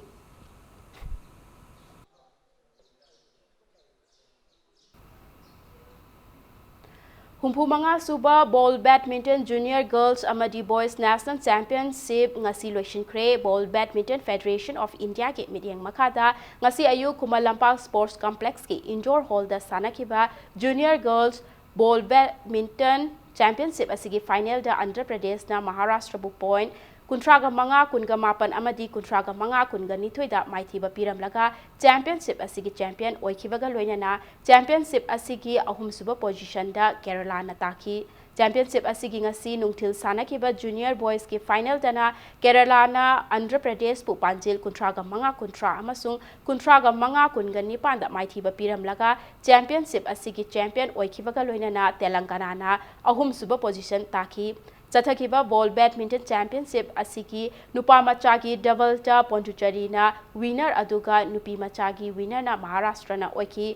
ꯍꯨꯝꯐꯨ ꯃꯉꯥ ꯁꯨꯕ ꯕꯣꯜ ꯕꯦꯗꯃꯤꯟꯇꯟ ꯖꯨꯅꯤꯌꯔ ꯒꯔꯜꯁ ꯑꯃꯗꯤ ꯕꯣꯏꯁ ꯅꯦꯁꯅꯦꯜ ꯆꯦꯝꯄꯤꯌꯟꯁꯤꯞ ꯉꯁꯤ ꯂꯣꯏꯁꯤꯟꯈ꯭ꯔꯦ꯫ ꯕꯣꯜ ꯕꯦꯗꯃꯤꯟꯇꯟ ꯐꯦꯗꯔꯦꯁꯟ ꯑꯣꯐ ꯏꯟꯗꯤꯌꯥꯒꯤ ꯃꯤꯠꯌꯦꯡ ꯃꯈꯥꯗ ꯉꯁꯤ ꯑꯌꯨꯛ ꯈꯨꯃꯟ ꯂꯝꯄꯥꯛ ꯁ꯭ꯄꯣꯔꯠꯁ ꯀꯝꯄ꯭ꯂꯦꯛꯁꯀꯤ ꯏꯟꯗꯣꯔ ꯍꯣꯜꯗ ꯁꯥꯟꯅꯈꯤꯕ ꯖꯨꯅꯤꯌꯔ ꯒꯔꯜꯁ ꯕꯣꯜ ꯕꯦꯗꯃꯤꯟꯇꯟ ꯆꯦꯝꯄꯤꯌꯟꯁꯤꯞ ꯑꯁꯤꯒꯤ ꯐꯥꯏꯅꯦꯜꯗ ꯑꯟꯙ꯭ꯔ ꯄ꯭ꯔꯗꯦꯁꯅ ꯃꯍꯥꯔꯥꯁꯇ꯭ꯔꯕꯨ ꯄꯣꯏꯟꯠ ꯀꯨꯟꯊ꯭ꯔꯥꯒ ꯃꯉꯥ, ꯀꯨꯟꯒ ꯃꯥꯄꯟ ꯑꯃꯗꯤ ꯀꯨꯟꯊ꯭ꯔꯥꯒ ꯃꯉꯥ, ꯀꯨꯟꯒ ꯅꯤꯊꯣꯏꯗ ꯃꯥꯏꯊꯤꯕ ꯄꯤꯔꯝꯂꯒ ꯆꯦꯝꯄꯤꯌꯟꯁꯤꯞ ꯑꯁꯤꯒꯤ ꯆꯦꯝꯄꯤꯌꯟ ꯑꯣꯏꯈꯤꯕꯒ ꯂꯣꯏꯅꯅ ꯆꯦꯝꯄꯤꯌꯟꯁꯤꯞ ꯑꯁꯤꯒꯤ ꯑꯍꯨꯝꯁꯨꯕ ꯄꯣꯖꯤꯁꯟꯗ ꯀꯦꯔꯂꯥꯅ ꯇꯥꯈꯤ꯫ ꯆꯦꯝꯄꯤꯌꯟꯁꯤꯞ ꯑꯁꯤꯒꯤ ꯉꯁꯤ ꯅꯨꯡꯊꯤꯜ ꯁꯥꯟꯅꯈꯤꯕ ꯖꯨꯅꯤꯌꯔ ꯕꯣꯏꯁꯀꯤ ꯐꯥꯏꯅꯦꯜꯗꯅ ꯀꯦꯔꯂꯥꯅ ꯑꯟꯙ꯭ꯔ ꯄ꯭ꯔꯗꯦꯁꯄꯨ ꯄꯥꯟꯖꯤꯜ ꯀꯨꯟꯊ꯭ꯔꯥꯒ ꯃꯉꯥ, ꯀꯨꯟꯊ꯭ꯔꯥ ꯑꯃꯁꯨꯡ ꯀꯨꯟꯊ꯭ꯔꯥꯒ ꯃꯉꯥ, ꯀꯨꯟꯒ ꯅꯤꯄꯥꯟꯗ ꯃꯥꯏꯊꯤꯕ ꯄꯤꯔꯝꯂꯒ ꯆꯦꯝꯄꯤꯌꯟꯁꯤꯞ ꯑꯁꯤꯒꯤ ꯆꯦꯝꯄꯤꯌꯟ ꯑꯣꯏꯈꯤꯕꯒ ꯂꯣꯏꯅꯅ ꯇꯦꯂꯪꯒꯅꯥꯅ ꯑꯍꯨꯝꯁꯨꯕ ꯄꯣꯖꯤꯁꯟ ꯇꯥꯈꯤ꯫ ꯆꯠꯊꯈꯤꯕ ꯕꯣꯜ ꯕꯦꯗꯃꯤꯟꯇꯟ ꯆꯦꯝꯄꯤꯌꯟꯁꯤꯞ ꯑꯁꯤꯒꯤ ꯅꯨꯄꯥ ꯃꯆꯥꯒꯤ ꯗꯕꯜꯇ ꯄꯣꯟꯗꯨꯆꯦꯔꯤꯅ ꯋꯤꯅꯔ ꯑꯗꯨꯒ ꯅꯨꯄꯤ ꯃꯆꯥꯒꯤ ꯋꯤꯅꯔꯅ ꯃꯍꯥꯔꯥꯁꯇ꯭ꯔꯅ ꯑꯣꯏꯈꯤ꯫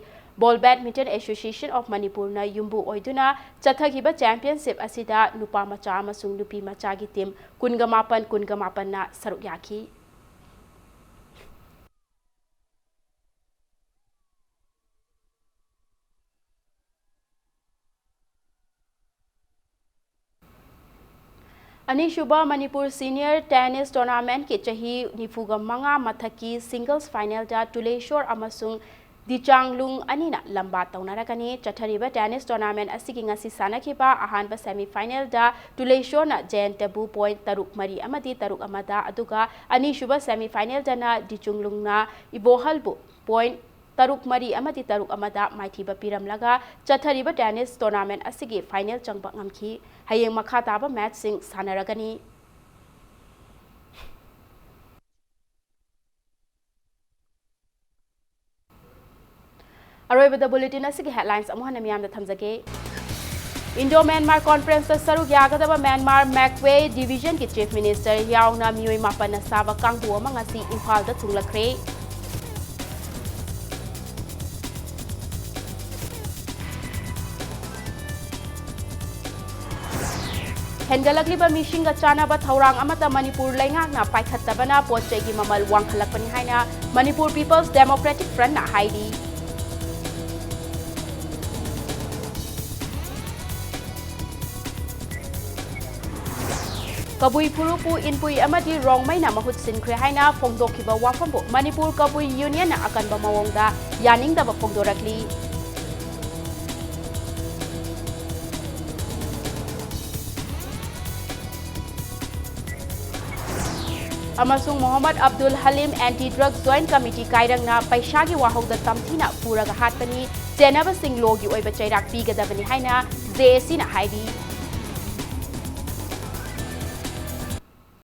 ꯕꯣꯜ ꯕꯦꯗꯃꯤꯟꯇꯟ ꯑꯦꯁꯣꯁꯤꯌꯦꯁꯟ ꯑꯣꯐ ꯃꯅꯤꯄꯨꯔꯅ ꯌꯨꯝꯕꯨ ꯑꯣꯏꯗꯨꯅ ꯆꯠꯊꯈꯤꯕ ꯆꯦꯝꯄꯤꯌꯟꯁꯤꯞ ꯑꯁꯤꯗ ꯅꯨꯄꯥ ꯃꯆꯥ ꯑꯃꯁꯨꯡ ꯅꯨꯄꯤ ꯃꯆꯥꯒꯤ ꯇꯤꯝ ꯀꯨꯟꯒ ꯃꯥꯄꯟ, ꯀꯨꯟꯒ ꯃꯥꯄꯟꯅ ꯁꯔꯨꯛ ꯌꯥꯈꯤ꯫ ꯑꯅꯤꯁꯨꯕ ꯃꯅꯤꯄꯨꯔ ꯁꯤꯅꯤꯌꯔ ꯇꯦꯅꯤꯁ ꯇꯣꯔꯅꯥꯃꯦꯟꯠꯀꯤ ꯆꯍꯤ ꯅꯤꯐꯨꯒ ꯃꯉꯥ ꯃꯊꯛꯀꯤ ꯁꯤꯡꯒꯜꯁ ꯐꯥꯏꯅꯦꯜꯗ ꯇꯨꯂꯦꯁꯣꯔ ꯑꯃꯁꯨꯡ ꯗꯤꯆꯥꯡꯂꯨꯡ ꯑꯅꯤꯅ ꯂꯝꯕꯥ ꯇꯧꯅꯔꯒꯅꯤ꯫ ꯆꯠꯊꯔꯤꯕ tennis tournament ꯑꯁꯤꯒꯤ ꯉꯁꯤ ꯁꯥꯟꯅꯈꯤꯕ ꯑꯍꯥꯟꯕ semi finalꯗ ꯇꯨꯂꯦꯁꯣꯔꯅ ꯖꯌꯟꯇꯕꯨ point ꯇꯔꯨꯛ ꯃꯔꯤ ꯑꯃꯗꯤ ꯇꯔꯨꯛ ꯑꯃꯗ, ꯑꯗꯨꯒ ꯑꯅꯤꯁꯨꯕ semi finalꯗꯅ ꯗꯤꯆꯨꯡꯂꯨꯡꯅ ꯏꯕꯣꯍꯜꯕꯨ point ꯇꯔꯨꯛ ꯃꯔꯤ ꯑꯃꯗꯤ ꯇꯔꯨꯛ ꯑꯃꯗ ꯃꯥꯏꯊꯤꯕ ꯄꯤꯔꯝꯂꯒ ꯆꯠꯊꯔꯤꯕ tennis tournament ꯑꯁꯤꯒꯤ final ꯆꯪꯕ ꯉꯝꯈꯤ꯫ ꯍꯌꯦꯡ ꯃꯈꯥ ꯇꯥꯕ matchꯁꯤꯡ ꯁꯥꯟꯅꯔꯒꯅꯤ꯫ ꯑꯔꯣꯏꯕꯗ bulletin ꯑꯁꯤꯒꯤ headlines ꯑꯃꯨꯛ ꯍꯟꯅ ꯃꯤꯌꯥꯝꯗ ꯊꯝꯖꯒꯦ꯫ Indo Myanmar conferenceꯇ ꯁꯔꯨꯛ ꯌꯥꯒꯗꯕ ꯃ꯭ꯌꯥꯟꯃꯥꯔ ꯃꯦꯛꯋꯦ divisionꯒꯤ chief minister ꯌꯥꯎꯅ ꯃꯤꯑꯣꯏ ꯃꯥꯄꯟꯅ ꯁꯥꯕ ꯀꯥꯡꯕꯨ ꯑꯃ ꯉꯁꯤ ꯏꯝꯐꯥꯜꯗ ꯊꯨꯡꯂꯈ꯭ꯔꯦ꯫ ꯍꯦꯟꯒꯠꯂꯛꯂꯤꯕ ꯃꯤꯁꯤꯡꯒ ꯆꯥꯟꯅꯕ ꯊꯧꯔꯥꯡ ꯑꯃꯠꯇ ꯃꯅꯤꯄꯨꯔ ꯂꯩꯉꯥꯛꯅ ꯄꯥꯏꯈꯠꯇꯕꯅ ꯄꯣꯠ ꯆꯩꯒꯤ ꯃꯃꯜ ꯋꯥꯡꯈꯠꯂꯛꯄꯅꯤ ꯍꯥꯏꯅ ꯃꯅꯤꯄꯨꯔ People's Democratic Frontꯅ ꯍꯥꯏꯔꯤ꯫ ꯀꯕꯨꯏ ꯐꯨꯔꯨꯞꯄꯨ ꯏꯟꯄꯨꯏ ꯑꯃꯗꯤ ꯔꯣꯡꯃꯩꯅ ꯃꯍꯨꯠ ꯁꯤꯟꯈ꯭ꯔꯦ ꯍꯥꯏꯅ ꯐꯣꯡꯗꯣꯛꯈꯤꯕ ꯋꯥꯐꯝꯕꯨ ꯃꯅꯤꯄꯨꯔ ꯀꯕꯨꯏ ꯌꯨꯅꯤꯌꯟꯅ ꯑꯀꯟꯕ ꯃꯑꯣꯡꯗ ꯌꯥꯅꯤꯡꯗꯕ ꯐꯣꯡꯗꯣꯔꯛꯂꯤ꯫ ꯑꯃꯁꯨꯡ Mohammad Abdul ꯍꯂꯤꯝ Anti Drug Joint Committee ꯀꯥꯏꯔꯪꯅ ꯄꯩꯁꯥꯒꯤ ꯋꯥꯍꯧꯗ ꯇꯝꯊꯤꯅ ꯐꯨꯔꯒ ꯍꯥꯠꯄꯅꯤ, ꯆꯦꯟꯅꯕꯁꯤꯡ ꯂꯣꯒꯤ ꯑꯣꯏꯕ ꯆꯩꯔꯥꯛ ꯄꯤꯒꯗꯕꯅꯤ ꯍꯥꯏꯅ JACꯅ ꯍꯥꯏꯔꯤ꯫